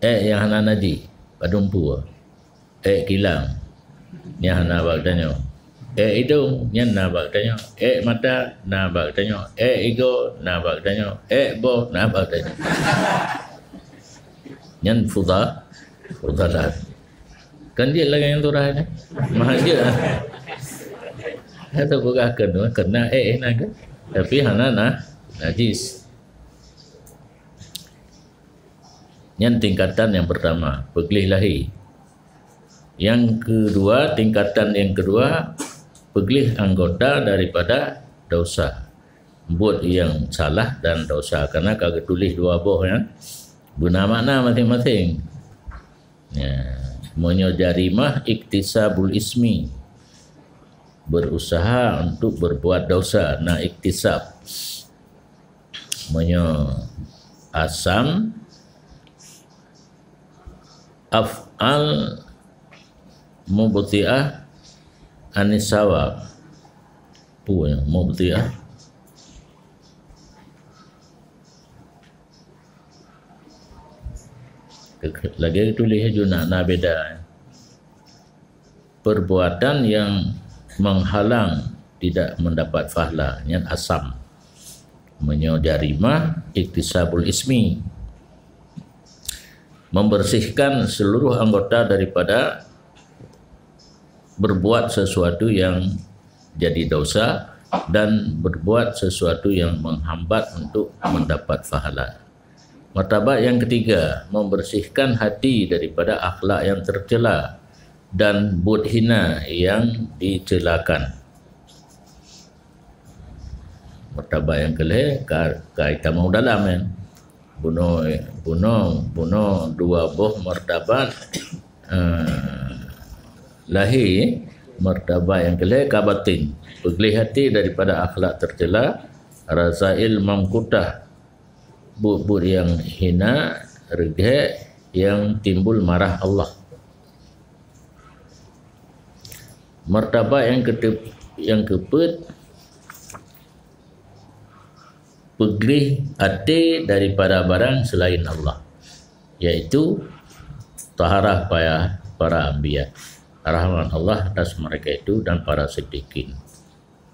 Ék nyang hana najis, padum peue. Ék kilang, nyan hana bak tanyoe. Ék idong, nyan na bak tanyoe. Ék mata, na bak tanyoe. Ék igoe, na bak tanyoe. Ék boh, na bak tanyoe. Nyan fudha-, fudhalat. Kan jeuet lagée nyang surah nyan. Mah jeuet. Hana peugah keunoe, keunoe ék inan kan. Tapi hana na-, najis. Nyan tingkatan nyang pertama, peugleh lahé. Yang kedua, tingkatan yang kedua, peugleh anggota daripada dosa. Buet nyang salah dan dosa. Karena ka geutuléh dua boh nyan, beuna makna maséng-maséng. Ya, meunyoe jarimah iktisabul ismi, berusaha untuk berbuat dosa, na iktisab. Meunyoe asam, af'al mubti'ah anis sawab. Peue mubti'ah? Lagèe tuléh laju na, na beda. Perbuatan yang menghalang tidak mendapat pahala, nyan asam. Meunyoe jarimah, iktisabul ismi. Membersihkan seluruh anggota daripada berbuat sesuatu yang jadi dosa dan berbuat sesuatu yang menghambat untuk mendapat pahala. Martabat yang ketiga, membersihkan hati daripada akhlak yang tercela dan buet hina yang dicelakan. Martabat nyang keulhèe ka, ka itamong dalam nyan. Bunoe, bunoe, bunoe dua boh martabat, eh, lahé, martabat nyang keulhèe ka batin. Peugleh até daripada akhlak tercela, razail mamkutah, buet-buet nyang hina, reugèt nyang timbul marah Allah. Martabat nyang keuteu-, nyang keupeuet, peugleh até daripada barang selain Allah, yaitu taharah paya para anbiya, rahmat Allah atas mereka itu dan para siddiqin.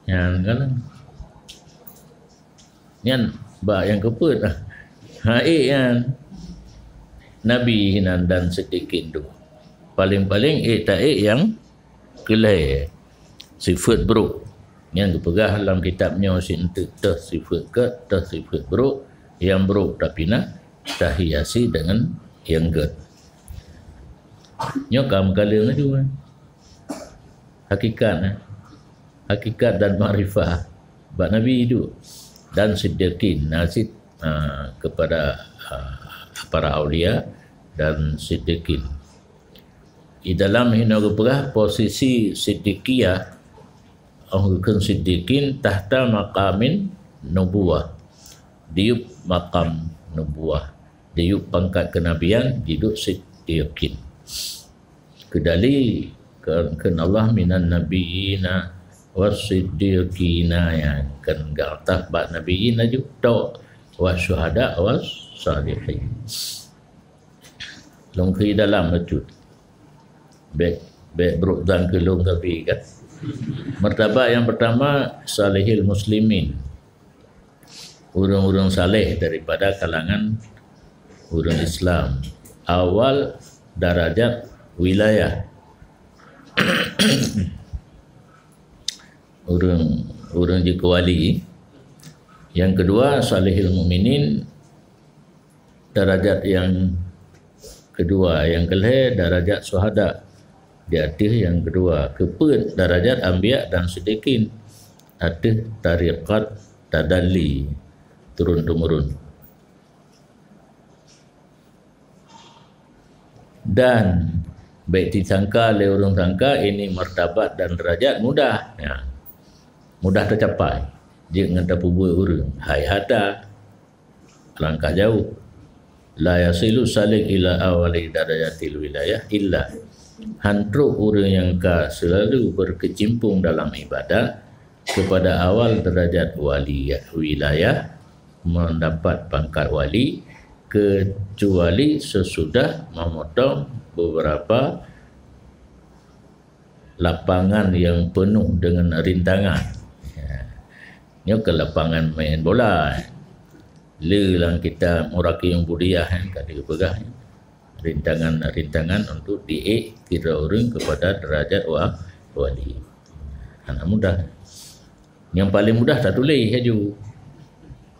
Nyan kan? Nyan bak nyang keupeuet. Ha, ék nyan. Nabi hinan dan siddiqin tu. Paléng-paléng ék ta ék nyang keulhèe. Sifeuet brôk. Nyan geupeugah lam kitab nyoe sineuk teuh sifeuet gèt, teuh sifeuet brôk. Nyang brôk tapi na tahiasi deungon nyang gèt. Nyoe ka meukaleueng laju, eh. Hakikat, eh. Hakikat dan makrifah bak Nabi tu. Dan siddiqin, na cit, ah, kepada, ah, para aulia dan siddiqin. Di dalam hinoe geupeugah posisi siddiqiyah, oh, geukheun siddiqin tahta maqamin nubuwah. Diyueb makam nubuwah. Diyueb pangkat kenabian, jiduek siddiqin. Keudali keu, kheun Allah minan nabiyina was siddiqina, nyan kheun geuataf bak nabiyyin laju tok, was syuhada was salihin. Lôn keu dalam bacut. Bèk, bèk brôk dan keu lôn tapi kan. Martabat nyang pertama, salihil muslimin. Ureueng-ureueng saleh daripada kalangan ureueng Islam. Awal darajat wilayah. Ureueng, ureueng jeuet keu wali. Nyang keudua, salihil mukminin, darajat nyang keudua. Nyang keulhèe, darajat syuhada di ateueh nyang keudua. Keupeuet, darajat anbiya dan siddiqin ateueh tarekat tadalli turun-temurun. Dan bèk disangka lé ureueng sangka ini martabat dan derajat mudah. Ya. Mudah teucapai. Jeuet ngon tapeubuet ureueng. Hai hata. Langkah jauh. La yasilu salik ila awali darajatil wilayah illa. Han trok ureueng nyang ka seulalu berkecimpung dalam ibadat kepada awal derajat wali, wilayah, mendapat pangkat wali, kecuali sesudah memotong beberapa lapangan yang penuh dengan rintangan. Ya. Nyoe keu lapangan main bola. Le lam kitab Muraqiyun Budiyah, eh, ka dipeugah, eh, rintangan-rintangan untuk diék kira ureueng kepada derajat wa-, wali. Hana mudah. Nyang paling mudah tatuléh laju.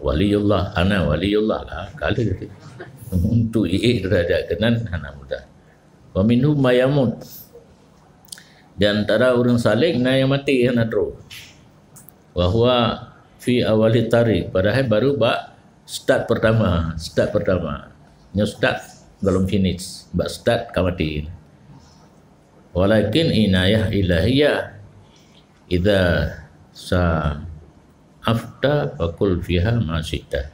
Waliullah, ana waliullah lah, ka lheueh. Untuk iék derajat keunan hana mudah. Wa minhum ma yamut. Di antara ureuëng salek na nyang maté hana trok. Wa huwa fi awali tariq, padahai baru bak start pertama, start pertama. Nyoe start belum finish, bak start ka maté. Walakin inayah ilahiyah, idza sa afta fakul fiha ma syi'ta.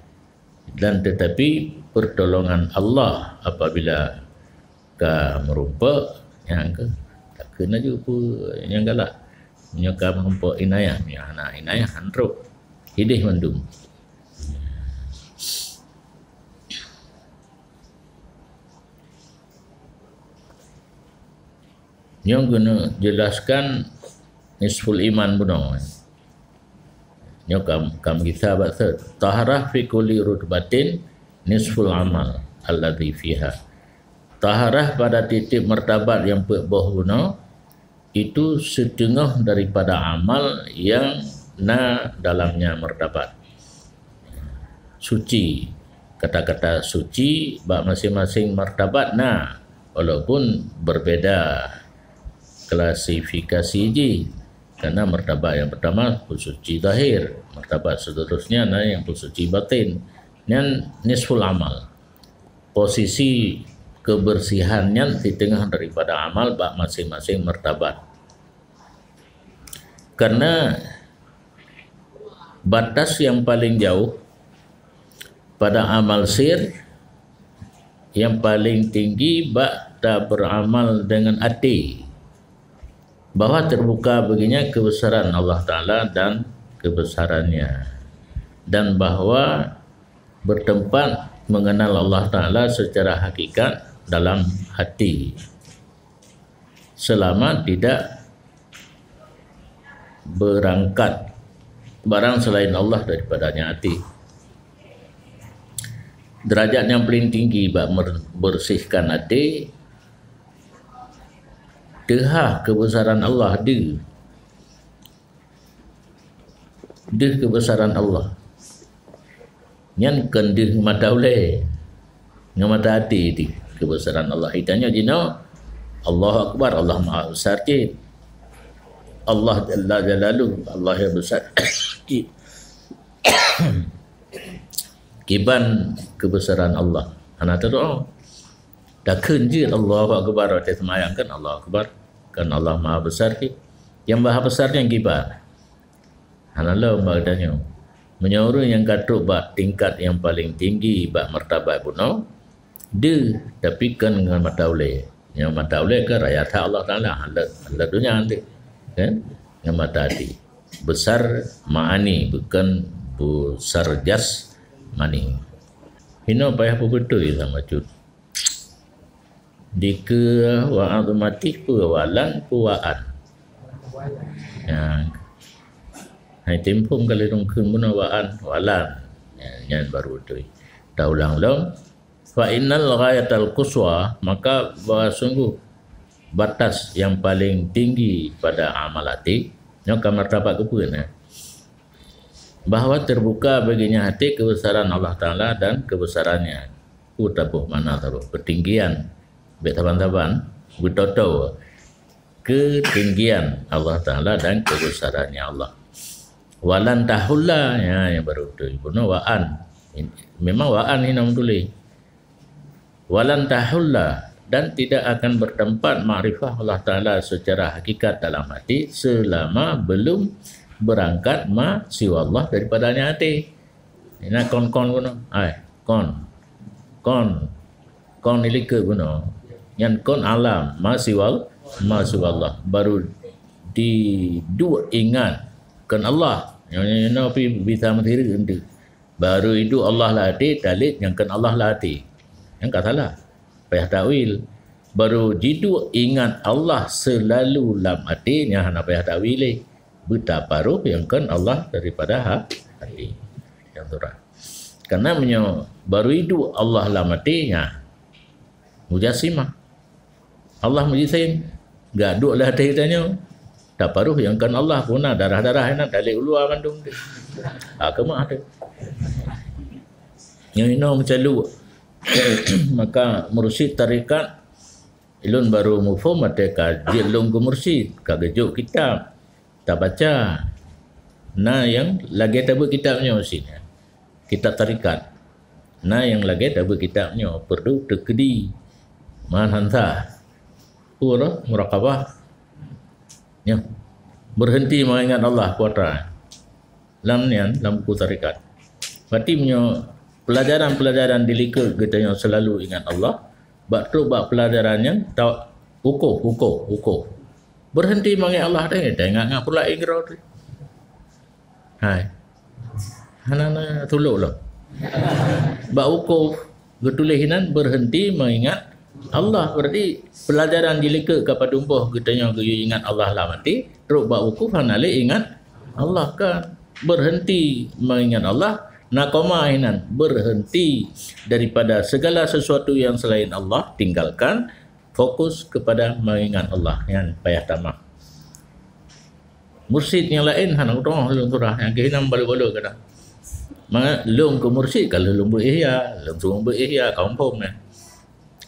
Dan tetapi pertolongan Allah apabila ka meurumpok, nyang ke, takheun laju peue nyang galak. Nyoe ka meurumpok inayah, nyoe hana inayah, han trok. Hideh mandum. Nyoe geuneuk jelaskan nisful iman bunoe. Nyoe kam, kam gisa bak thot. Taharah fi kulli rutbatin nisful amal alladzi fiha. Taharah pada tieb-tieb martabat nyang peuet boh bunoe, itu seteungoh daripada amal nyang na dalamnya martabat. Suci. Kata-kata suci bak masing-masing martabat na, walaupun berbeda klasifikasi jih. Karena martabat yang pertama pun suci zahir, martabat seterusnya na yang pun suci batin. Nyan nisful amal. Posisi kebersihan nyan siteungoh daripada amal bak masing-masing martabat. Karena batas yang paling jauh pada amal sir, yang paling tinggi bak ta beramal dengan até, bahwa terbuka baginya kebesaran Allah Ta'ala dan kebesarannya, dan bahwa bertempat mengenal Allah Ta'ala secara hakikat dalam hati, selama tidak berangkat barang selain Allah daripadanya até. Derajat nyang paling tinggi bak mer-, bersihkan até, teuhah kebesaran Allah deuh. Deuh kebesaran Allah. Nyan kon deuh ngon mata ulée, ngon mata até deuh kebesaran Allah. Itanyoe jinoe, Allahu Akbar, Allah Maha Besar cit. Allah Jalla Jalaluh, Allah yang besar cit. Kiban kebesaran Allah. Hana teudoa. Takheun jeuet Allahu Akbar watée seumayang kan Allahu Akbar. Kan Allah Maha Besar cit. Yang Maha Besar nyan kiban. Hana lom bak geutanyoe. Meunyoe ureuëng nyang ka trok bak tingkat nyang paleng tinggi bak martabat bunoe, deuh, tapi kon ngon mata ulée. Nyoe mata ulée kan raya that Allah Taala, hana, hana donya deuh. Kan? Ngon mata até. Besar ma'ani, bukan besar jasmani. Hinoe payah peubeutôi sama cut. Dikeue wa azmatih peue, walan peue waan. Nyan. Hai timpong kali dong kheun bunoe waan, walan. Nyan, nyan baru beutôi. Taulang lom. Fa innal ghayatal quswa, maka bahwa sungguh batas yang paling tinggi pada amal até, nyoe ka martabat keupeue nyan. Bahwa terbuka baginya até kebesaran Allah Taala dan kebesarannya. Ku taboh makna taboh ketinggian. Bék saban-saban beutoto ketinggian Allah Taala dan kebesarannya Allah. Walan tahulla, ya, yang baru tu. Bunoe waan. Memang waan hinoe tuléh. Walan tahulla, dan tidak akan bertempat makrifah Allah Taala secara hakikat dalam hati selama belum berangkat ma siwa Allah daripadanya até. Ina kon-kon guna. Ai, kon. Kon. Kon ilike guna. Nyan kon alam, ma siwa, ma siwa Allah. Baru diduek ingat kon Allah. Nyoe, nyoe, nyoe pi bisa meusireuk enteuk. Baru iduek Allah lam até, talét nyang kon Allah lam até. Nyang ka salah. Payah takwil. Baru jiduek ingat Allah seulalu lam até, nyan hana payah takwil lé. Beutaparoh nyang kon Allah daripada ha-, até. Nyang surah. Karena meunyoe baru iduek Allah lam até, nyan mujasimah. Allah meujisim, geuduek lam até tanyoe. Taparoh nyang kon Allah puna darah-darah nyan talét u luwa mandum tu. Ha, keumah tu. Nyoe inoe meucaluk. Maka mursyid tarekat Ilôn barô muphom watée ka jeuet lôn keu mursyid, ka geujok kitab, tabaca. Na nyang lagée tabeuet kitab nyoe cit, kitab tarekat. Na nyang lagée tabeuet kitab nyoe, peureudu teukeudi. Man hansa. Peue muraqabah. Nyoe. Berhenti mengingat Allah kuasa. Lam nyan, lam buku tarekat. Berarti meunyoe pelajaran-pelajaran di likot geutanyoe selalu ingat Allah, bak trok bak pelajaran nyan ta-, wukuf, wukuf, wukuf. Berhenti mengingat Allah deh, teuingat-ingat pula ingro tu. Hai. Hana na tulok lom. Bak wukuf geutuléh inan berhenti mengingat Allah. Berarti pelajaran di likot ka padum boh geutanyoe geuyue ingat Allah lam até, trok bak wukuf hana lé ingat Allah kan. Berhenti mengingat Allah, na koma inan, berhenti daripada segala sesuatu yang selain Allah, tinggalkan, fokus kepada mengingat Allah. Nyan payah tamah. Mursyid nyang laén hana kudeungoe lôn surah, nyang keuh inan balot-balot kadang. Mangat lôn keu mursyid ka lheueh lôn beuet ihya, lôn suruh beuet ihya, ka muphom nyan.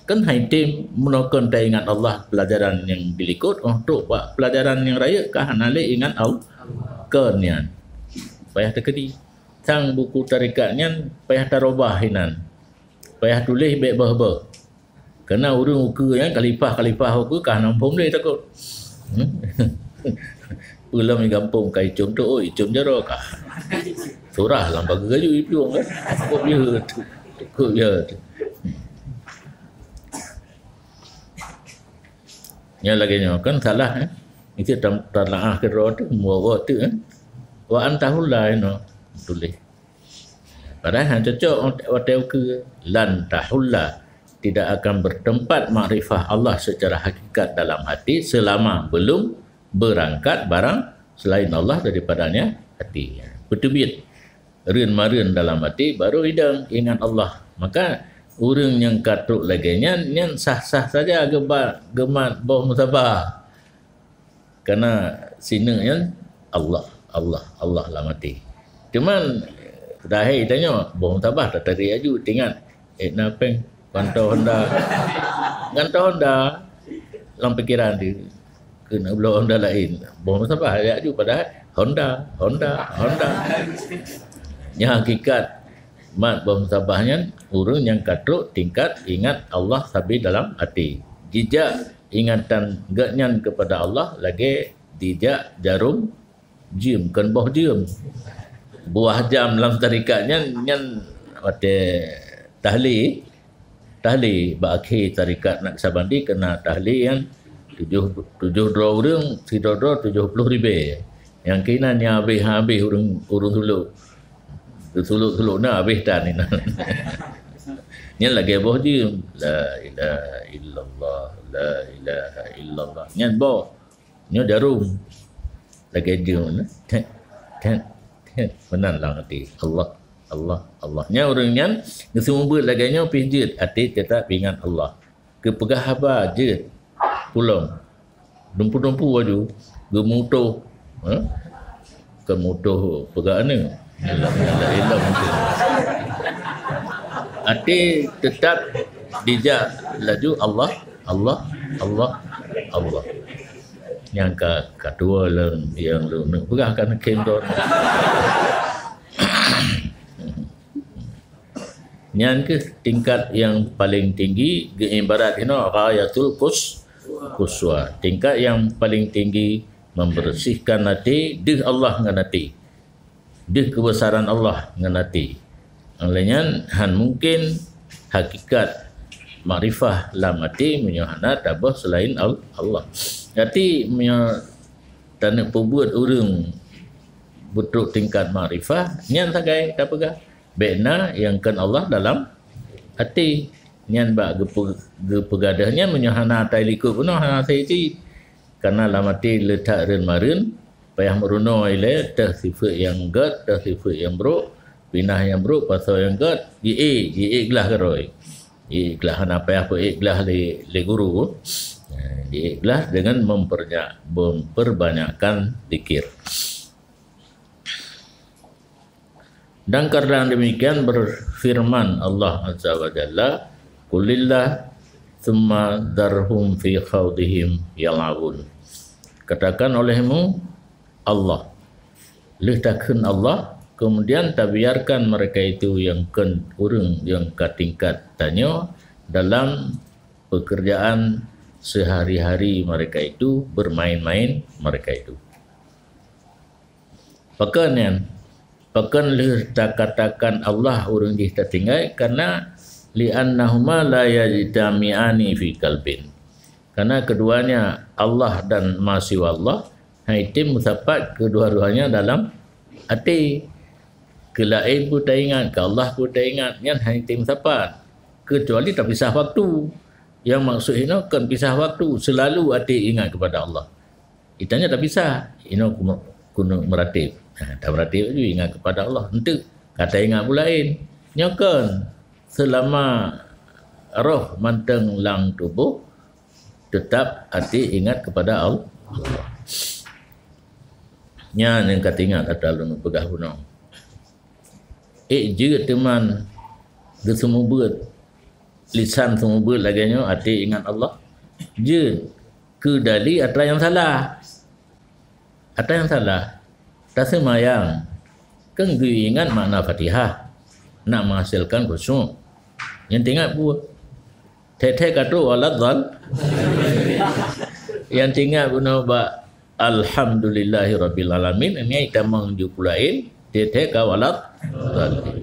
Kan hai tem meunokon taingat Allah pelajaran nyang di likot, oh trok bak pelajaran nyang rayeuk ka hana lé ingat Allah. Kon nyan. Payah teukeudi. Sang buku tarekat nyan payah tarubah inan. Payah tuléh bék beuh-beuh. Karena ureuëng ukeue nyan khalifah-khalifah ukeue ka hana muphom lé takot. Hmm? Peue lom di gampông ka icom tu, oh, icom jaroe ka. Surah lam pageue kaju iplueng kan. Kok bieu tu. Kok bieu tu. Nyan lagée nyoe kan salah, eh. Itu tam-, talaah keudroe tu, muwoe tu, eh. Wa antahullah ino tuléh. Padahai hana cocok watée ukeue. Lan tahulla, tidak akan bertempat makrifah Allah secara hakikat dalam hati selama belum berangkat barang selain Allah daripadanya hati. Beuteubiet reuen mareueng dalam até barô idong ingat Allah. Maka ureuëng nyang ka trok lagée nyan, nyan sah-sah saja geuba-, geumat boh musabah. Karena sineuk nyan Allah, Allah, Allah lam até. Cuman, dah hai tanyoe, boh musabah tatari aju, tingat, eh, na péng, gantoe honda. Gantoe honda lam pikeran dia. Keuneuk bloe honda laén. Boh musabah aju padahai honda, honda, honda. Nyang hakikat mat boh musabah nyan ureuëng nyang ka trok tingkat ingat Allah sabe dalam até. Jijak ingatan geuhnyan kepada Allah lagée jijak jarum jeuem, kon boh jeuem. Buah jam lam tarekat nyan, nyan watée tahlé, tahlé bak akhé tarekat Naqsyabandi keunan tahlé nyan tujoh, tujoh droe ureuëng, sidroe-droe tujoh ploh ribée. Nyang keunan nyan habéh-habéh ureuëng, ureuëng sulok. Sulok-sulok na habéh tan inan. Nyan lagée boh jeuem. La ilaha illallah, la ilaha illallah. Nyan boh. Nyoe jarum. Lagée jeuem, tet, tet, tet. Meunan lam até. Allah, Allah, Allah. Nyan ureuëng nyan geuseumeubeuet lagée nyoe pih jeuet, até teutap ingat Allah. Geupeugah haba jeuet. Pulang. Dumpu-dumpu aju. Geumutoh. Ha? Keumutoh peugah aneuk. Ilong, ilong, ilong. Até teutap dijak laju Allah, Allah, Allah, Allah. Nyang ka, ka tuwo lom nyang lôn peugah kan khem droe. Nyan keuh tingkat nyang paleng tinggi, geuibarat inoe ghayatul qus-, quswa. Tingkat nyang paleng tinggi membersihkan até, deuh Allah ngon até. Deuh keubesaran Allah ngon até. Lagée nyan hán mungken hakikat makrifah lam até meunyoe hana taboh seulaén Al-, Allah. Jadi meunyoe taneuk peubuet ureuëng beutrok tingkat makrifah, nyan sagai tapeugah, bék na nyang kon Allah dalam até. Nyan bak geupeu-, geupeugah nyan meunyoe hana talikot bunoe hana asai cit. Karena lam até leutak reuen-mareuen, payah meurunoe ilée teuh sifeuet nyang gét, teuh sifeuet nyang brok, pinah nyang brok, pasoe nyang gét, jiék, jiék glah keudroe. Jiék glah hana payah peuék glah lé, lé guru. Jiék glah dengan mempernya-, memperbanyakkan zikir. Dan karena demikian berfirman Allah Azza wa Jalla, "Qulillah, "Tsumma dzarhum fi khawdihim yal'abun." Katakan olehmu, "Allah." Lheueh takheun Allah, kemudian tabiarkan mereka itu nyang kheun ureuëng nyang ka tingkat tanyoe dalam pekerjaan sehari-hari mereka itu, bermain-main mereka itu. Pakon nyan? Pakon lheueh takatakan Allah ureuëng jih tatinggai? Karena, "Li'annahuma la yajtami'ani fi qalbin." Karena keduanya, Allah dan ma siwa Allah, hana item meusapat kedua-duanya dalam até. Keu laén pun taingat, keu Allah pun taingat, nyan hana item meusapat. Kecuali tapisah waktu. Nyang maksud inoe kon pisah waktu, selalu até ingat kepada Allah. Geutanyoe tapisah, inoe keuneuk, keuneuk meuratéb. Ha, tameuratéb laju ingat kepada Allah. Enteuk ka taingat peue laén. Nyoe kon, seulama roh mantong lam tuboh, teutap até ingat kepada Al-, Allah. Nyan nyang ka teuingat ata lôn peugah bunoe. Ék jeuet teuma geuseumeubeuet, lisan seumeubeuet lagée nyoe, até ingat Allah. Jeuet. Keudali atra nyang salah. Atra nyang salah. Taseumayang. Kan geuingat makna Fatihah. Nak menghasilkan khusyuk. Nyang teuingat buet. Thèe-thèe ka trok waladdhal. Nyang teuingat bunoe bak Alhamdulillahirabbil alamin, nyan tamong ju peue laén, thèe-thèe ka waladdallin.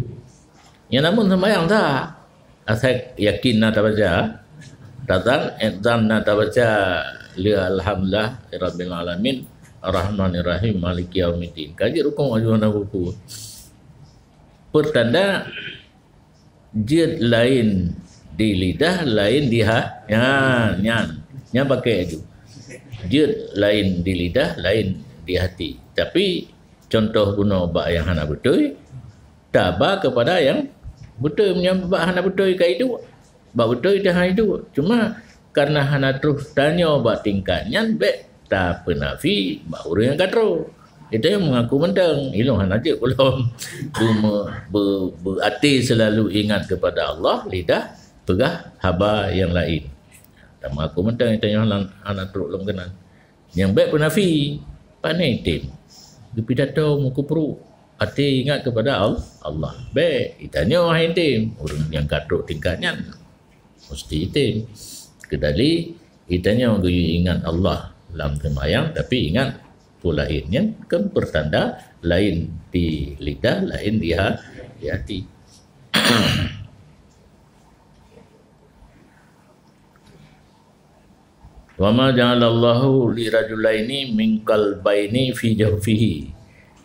Nyan namun seumayang sah. Asai yakin na tabaca, datang, eh, dan na tabaca, lheueh Alhamdulillahirabbil alamin, Arrahmanirrahim, Maliki yaumiddin. Ka jeuet rukuk aju hana buku. Pertanda jeuet laén di lidah, laén di ha-, nyan, nyan, nyan pakai aju. Jeuet laén di lidah, laén di hati. Tapi, contoh bunoe bak nyang hana beutôi, taba kepada nyang beutôi, meunyoe bak hana beutôi ka iduek. Bak beutôi teuh hana iduek. Cuma, karena hana troh tanyoe bak tingkat nyan, bék tapeunafi bak ureuëng nyang ka troh. Geutanyoe meungaku mantong, ilôn hana jeuet ulôn. Beume-, be-, beuaté seulalu ingat kepada Allah, lidah peugah haba nyang laén. Tameungaku mantong geutanyoe hana, hana trok lom keunan. Nyang bék peunafi, pane item. Geupidato meukeuprok, até ingat kepada Al-, Allah. Bék, geutanyoe hai item, ureuëng nyang ka trok tingkat nyan. Musti item. Keudali, geutanyoe geuyue ingat Allah lam seumayang, tapi ingat peue laén nyan, kan pertanda laén di lidah, laén di ha-, di hati. "Wa ma ja'alallahu li rajulaini min qalbaini fi jawfihi,"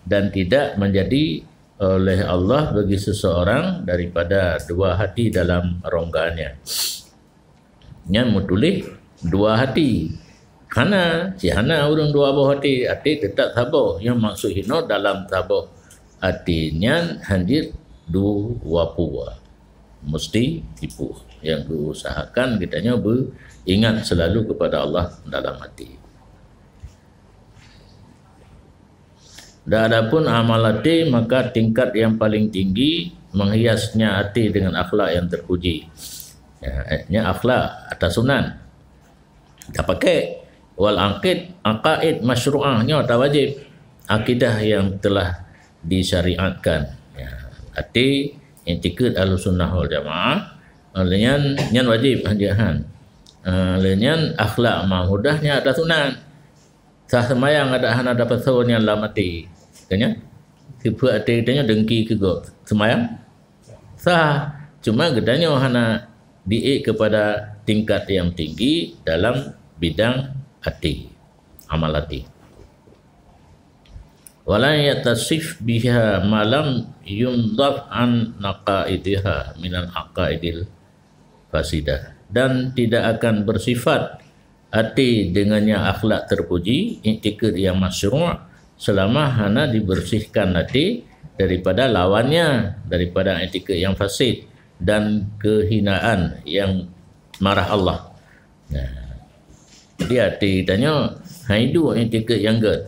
dan tidak menjadi oleh Allah bagi seseorang daripada dua hati dalam rongganya. Nyan meutuléh dua hati. Hana, si hana ureuëng dua boh até, até teutap saboh. Nyang maksud hinoe dalam saboh até nyan hanjeuet dua peue. Musti tipu. Nyang geuusahakan geutanyoe beuingat seulalu kepada Allah dalam até. Dan adapun amal até, maka tingkat yang paling tinggi menghiasnya até dengan akhlak yang terpuji. Ya, nya akhlak atasunan. Tapakai wal aqid, aqaid masyru'ah nyoe tawajib. Akidah yang telah disyariatkan. Ya, até, i'tikad Ahlussunnah wal Jamaah, lé nyan, nyan wajib, hanjeuet han. Ah, lé nyan akhlak mahmudah nyan atasunan. Sah seumayang adak hana tapasoe nyan lam até. Ka nyan? Sifeuet até geutanyoe dengki keu gob. Seumayang? Sah. Cuma geutanyoe hana diék keupada tingkat nyang tinggi dalam bidang até, amal até. "Wa la yattasif biha ma lam yundhaf an naqaidiha minal aqaidil fasidah." Dan tidak akan bersifat até dengannya akhlak terpuji, iktikad yang masyru', selama hana dibersihkan até daripada lawannya, daripada iktikad yang fasid dan kehinaan yang marah Allah. Nah, jadi até tanyoe hai duek iktikad yang gét.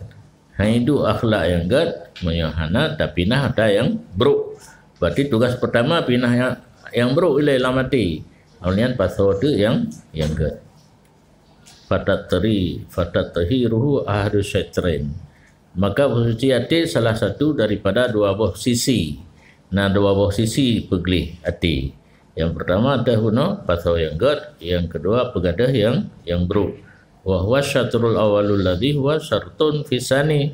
Hai duek akhlak nyang gét, meunyoe hana tapinah ata nyang brok. Berarti tugas pertama pinah nyang, nyang brok ilée lam até. Awak nyan pasoe teuk nyang, nyang gét. Fatatri, fatathiruhu ahadu syatrain. Maka bersuci até salah satu daripada dua boh sisi. Na dua boh sisi peugleh até. Yang pertama teuh bunoe pasoe nyang gét, yang kedua peugadôh nyang, nyang brôk. Wa huwa syatrul awwalul ladzi huwa syartun fis tsani.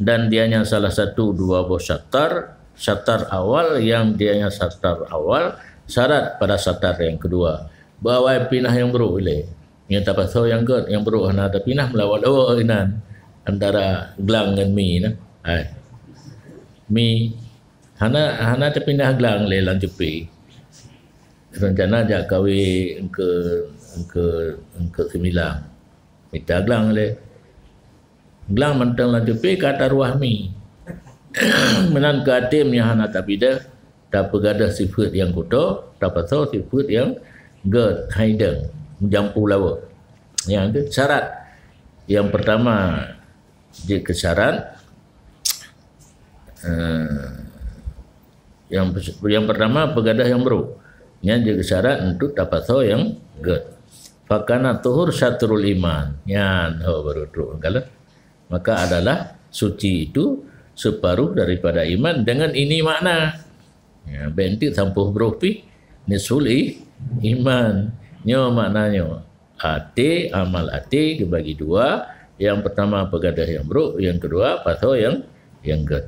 Dan dianya salah satu dua boh syatar, syatar awal yang dianya syatar awal syarat pada syatar yang kedua. Bak awai pinah nyang brôk ilée. Nyang tapasoe nyang gét, nyang brôk hana tapinah meulawa-lawa inan antara glang ngon mi na. Hai. Mi hana, hana tapinah glang lé lam cupi. Rencana jak kawé engke, engke, engke seumilang. Mita glang lé. Glang mantong lam cupi ka taruwah mi. Meunan keu até meunyo hana tapidah, tapeugadôh sifeuet nyang kuto, tapasoe sifeuet nyang gét, haideng, jampu lawa. Nyang tu syarat. Yang pertama, jeuet keu syarat, eh, yang, yang pertama peugadôh nyang brôk. Nyan jeuet keu syarat untuk tapasoe nyang gét. Fakana tuhur syatrul iman. Nyan ho baru trok kalon. Maka adalah suci itu separuh daripada iman dengan ini makna. Ya, bék enteuk sampôh brôh pih nisful i-, iman. Nyoe maknanyoe. Até, amal até dibagi dua. Yang pertama peugadôh nyang brôk, yang kedua pasoe nyang, nyang gét.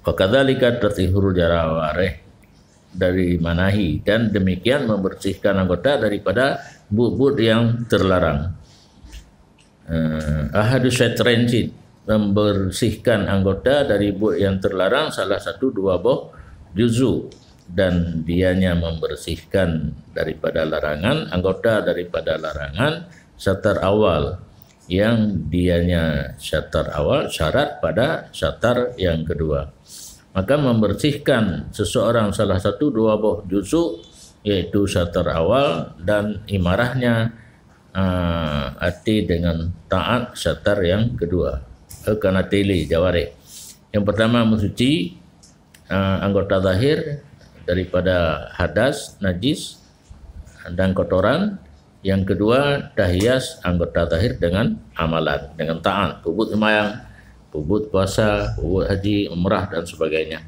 Wa kadzalika tathhirul jawarih dari manahi, dan demikian membersihkan anggota daripada buet-buet yang terlarang. Eh, ahadu syatrain cit, membersihkan anggota dari buet yang terlarang salah satu dua boh juzuk, dan dianya membersihkan daripada larangan, anggota daripada larangan syatar awal, yang dianya syatar awal syarat pada syatar yang kedua. Maka membersihkan seseorang salah satu dua boh juzuk, yaitu syatar awal dan imarahnya, ah, até dengan taat syatar yang kedua. Eh, kana tili jawarih. Yang pertama mensuci, ah, anggota zahir daripada hadas, najis dan kotoran. Yang kedua, tahias anggota zahir dengan amalan, dengan taat. Peubuet seumayang, peubuet puasa, peubuet haji, umrah dan sebagainya.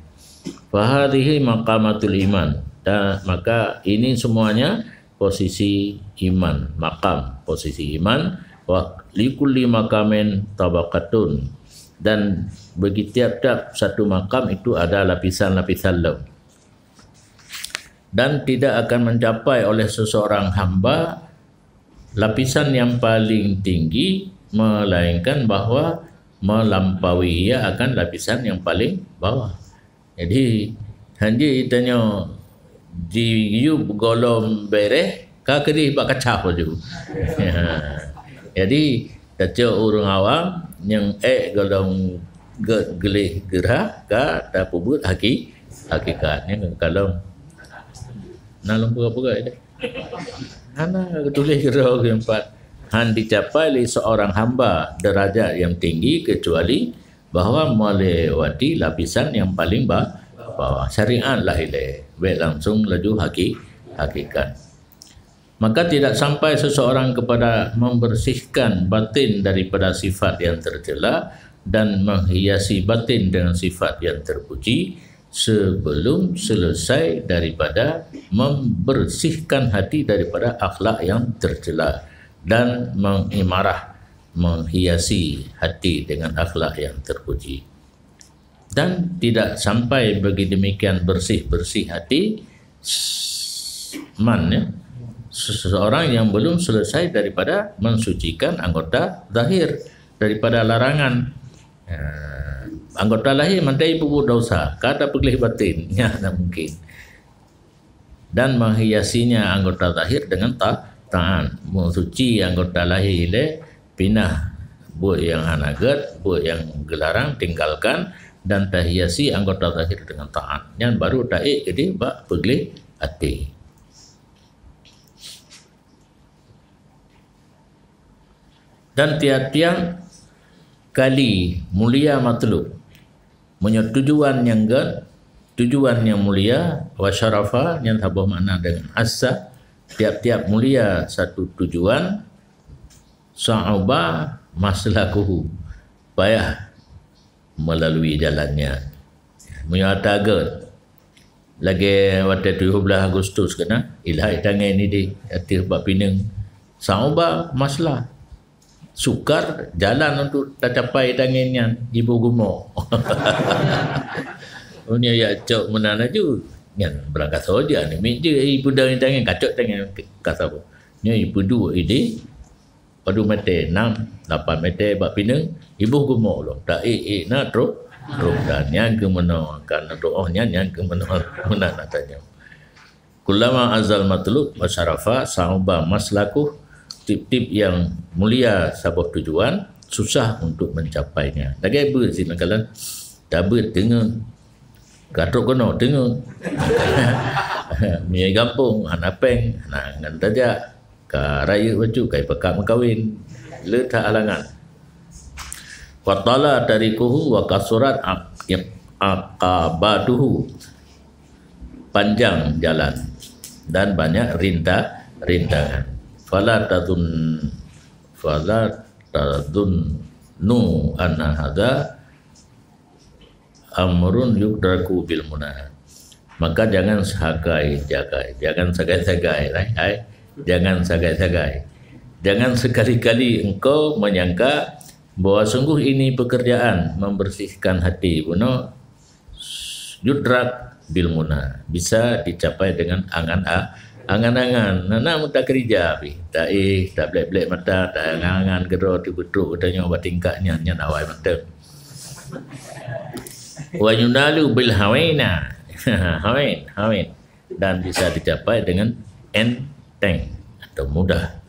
Fahadhihi maqamatul iman. Dan maka ini semuanya posisi iman, makam, posisi iman. Wa likulli maqamin tabaqatun. Dan bagi tiap-tiap satu makam itu ada lapisan-lapisan lom. Dan tidak akan mencapai oleh seseorang hamba lapisan yang paling tinggi, melainkan bahwa melampaui ia akan lapisan yang paling bawah. Jadi, hanjeuet tanyoe jiyueb gohlom bereh, ka keudeh bak kaca laju. Jadi, tacok ureuëng awam nyang ék gohlom ge-, gleh geurah ka tapeubuet haki-, hakikat. Nyan kalon. Na lôn peugah-peugah dah. Hana geutuléh keudroe keumpat. Han dicapai lé seorang hamba derajat yang tinggi kecuali bahwa melewati lapisan yang paling ba-, bawah. Syariat lah ilée. Bék langsung laju haki-, hakikat. Maka tidak sampai seseorang kepada membersihkan batin daripada sifat yang tercela dan menghiasi batin dengan sifat yang terpuji sebelum selesai daripada membersihkan hati daripada akhlak yang tercela dan mengimarah, menghiasi hati dengan akhlak yang terpuji. Dan tidak sampai bagi demikian bersih-bersih hati, man, ya, seseorang yang belum selesai daripada mensucikan anggota zahir daripada larangan. Eh, anggota lahé mandai peubuet dosa, ka tapeugleh batin, nyan hana mungkin. Dan menghiasinya anggota zahir dengan ta-, taat. Mensuci anggota lahé ilée, pinah buet nyang hana gét, buet nyang geularang tinggalkan, dan tahiasi anggota zahir dengan taat. Nyan baru taék keudeh bak peugleh até. Dan tiap-tiap kali mulia matlub, meunyoe tujuan nyang gét, tujuan nyang mulia, wa syarafa, nyang saboh makna dengan azza, tiap-tiap mulia satu tujuan, sa'uba maslakuhu, payah melalui jalannya. Meunyoe ata göt, lagèe watèe tujoh blah Agustus keunan, ilhak tangen idéh ateueh bak pineung, sa'uba maslah. Sukar jalan untuk tacapai tangen nyan, iboh gumok. Unya yak cok meunan laju. Nyan beurangkasoe jih, aneuk miet jih, ipeudong tangen, kacok tangen, ka saboh. Nyoe ipeuduek idéh, padum mètè, nam, lapan mètè bak pineung, iboh gumok lom. Tak ék-ék na trok, trok dan nyan keu meunoe, kan trok oh nyan, nyan keu meunoe, meunan na tanyoe. Kullama azal matlub wa syarafa sa'uba maslakuh, tiep-tiep nyang mulia saboh tujuan, susah untuk mencapainya. Lagèe beuet sinan kalon, tabeuet teungeut, ka trok keunoe teungeut. Meunyoe gampông, hana pèng, hana ngon tajak, ka rayeuk bacut, ka ipeugah meukawen, le that halangan. Wa tala tarikuhu wa kasurat aq-, aqabatuhu, panjang jalan dan banyak rinta-, rintangan. Fala tadun-, fala tadunnu anna hadza amrun yudraku bil muna. Maka jangan sagai-jagai, jangan sagai-sagai, hai, hai, jangan sagai-sagai. Jangan sekali-kali engkau menyangka bahwa sungguh ini pekerjaan membersihkan hati bunoe, yudrak bil muna, bisa dicapai dengan angan a-, angan-angan. Nah, na meuta keurija pih, taéh, tablek-blek mata, taangan-angan keudroe teubeutôk geutanyoe bak tingkat nyan, nyan awai mantong. Wa yunalu bil hawaina. Hawain, hawain. Dan bisa dicapai dengan enteng atau mudah.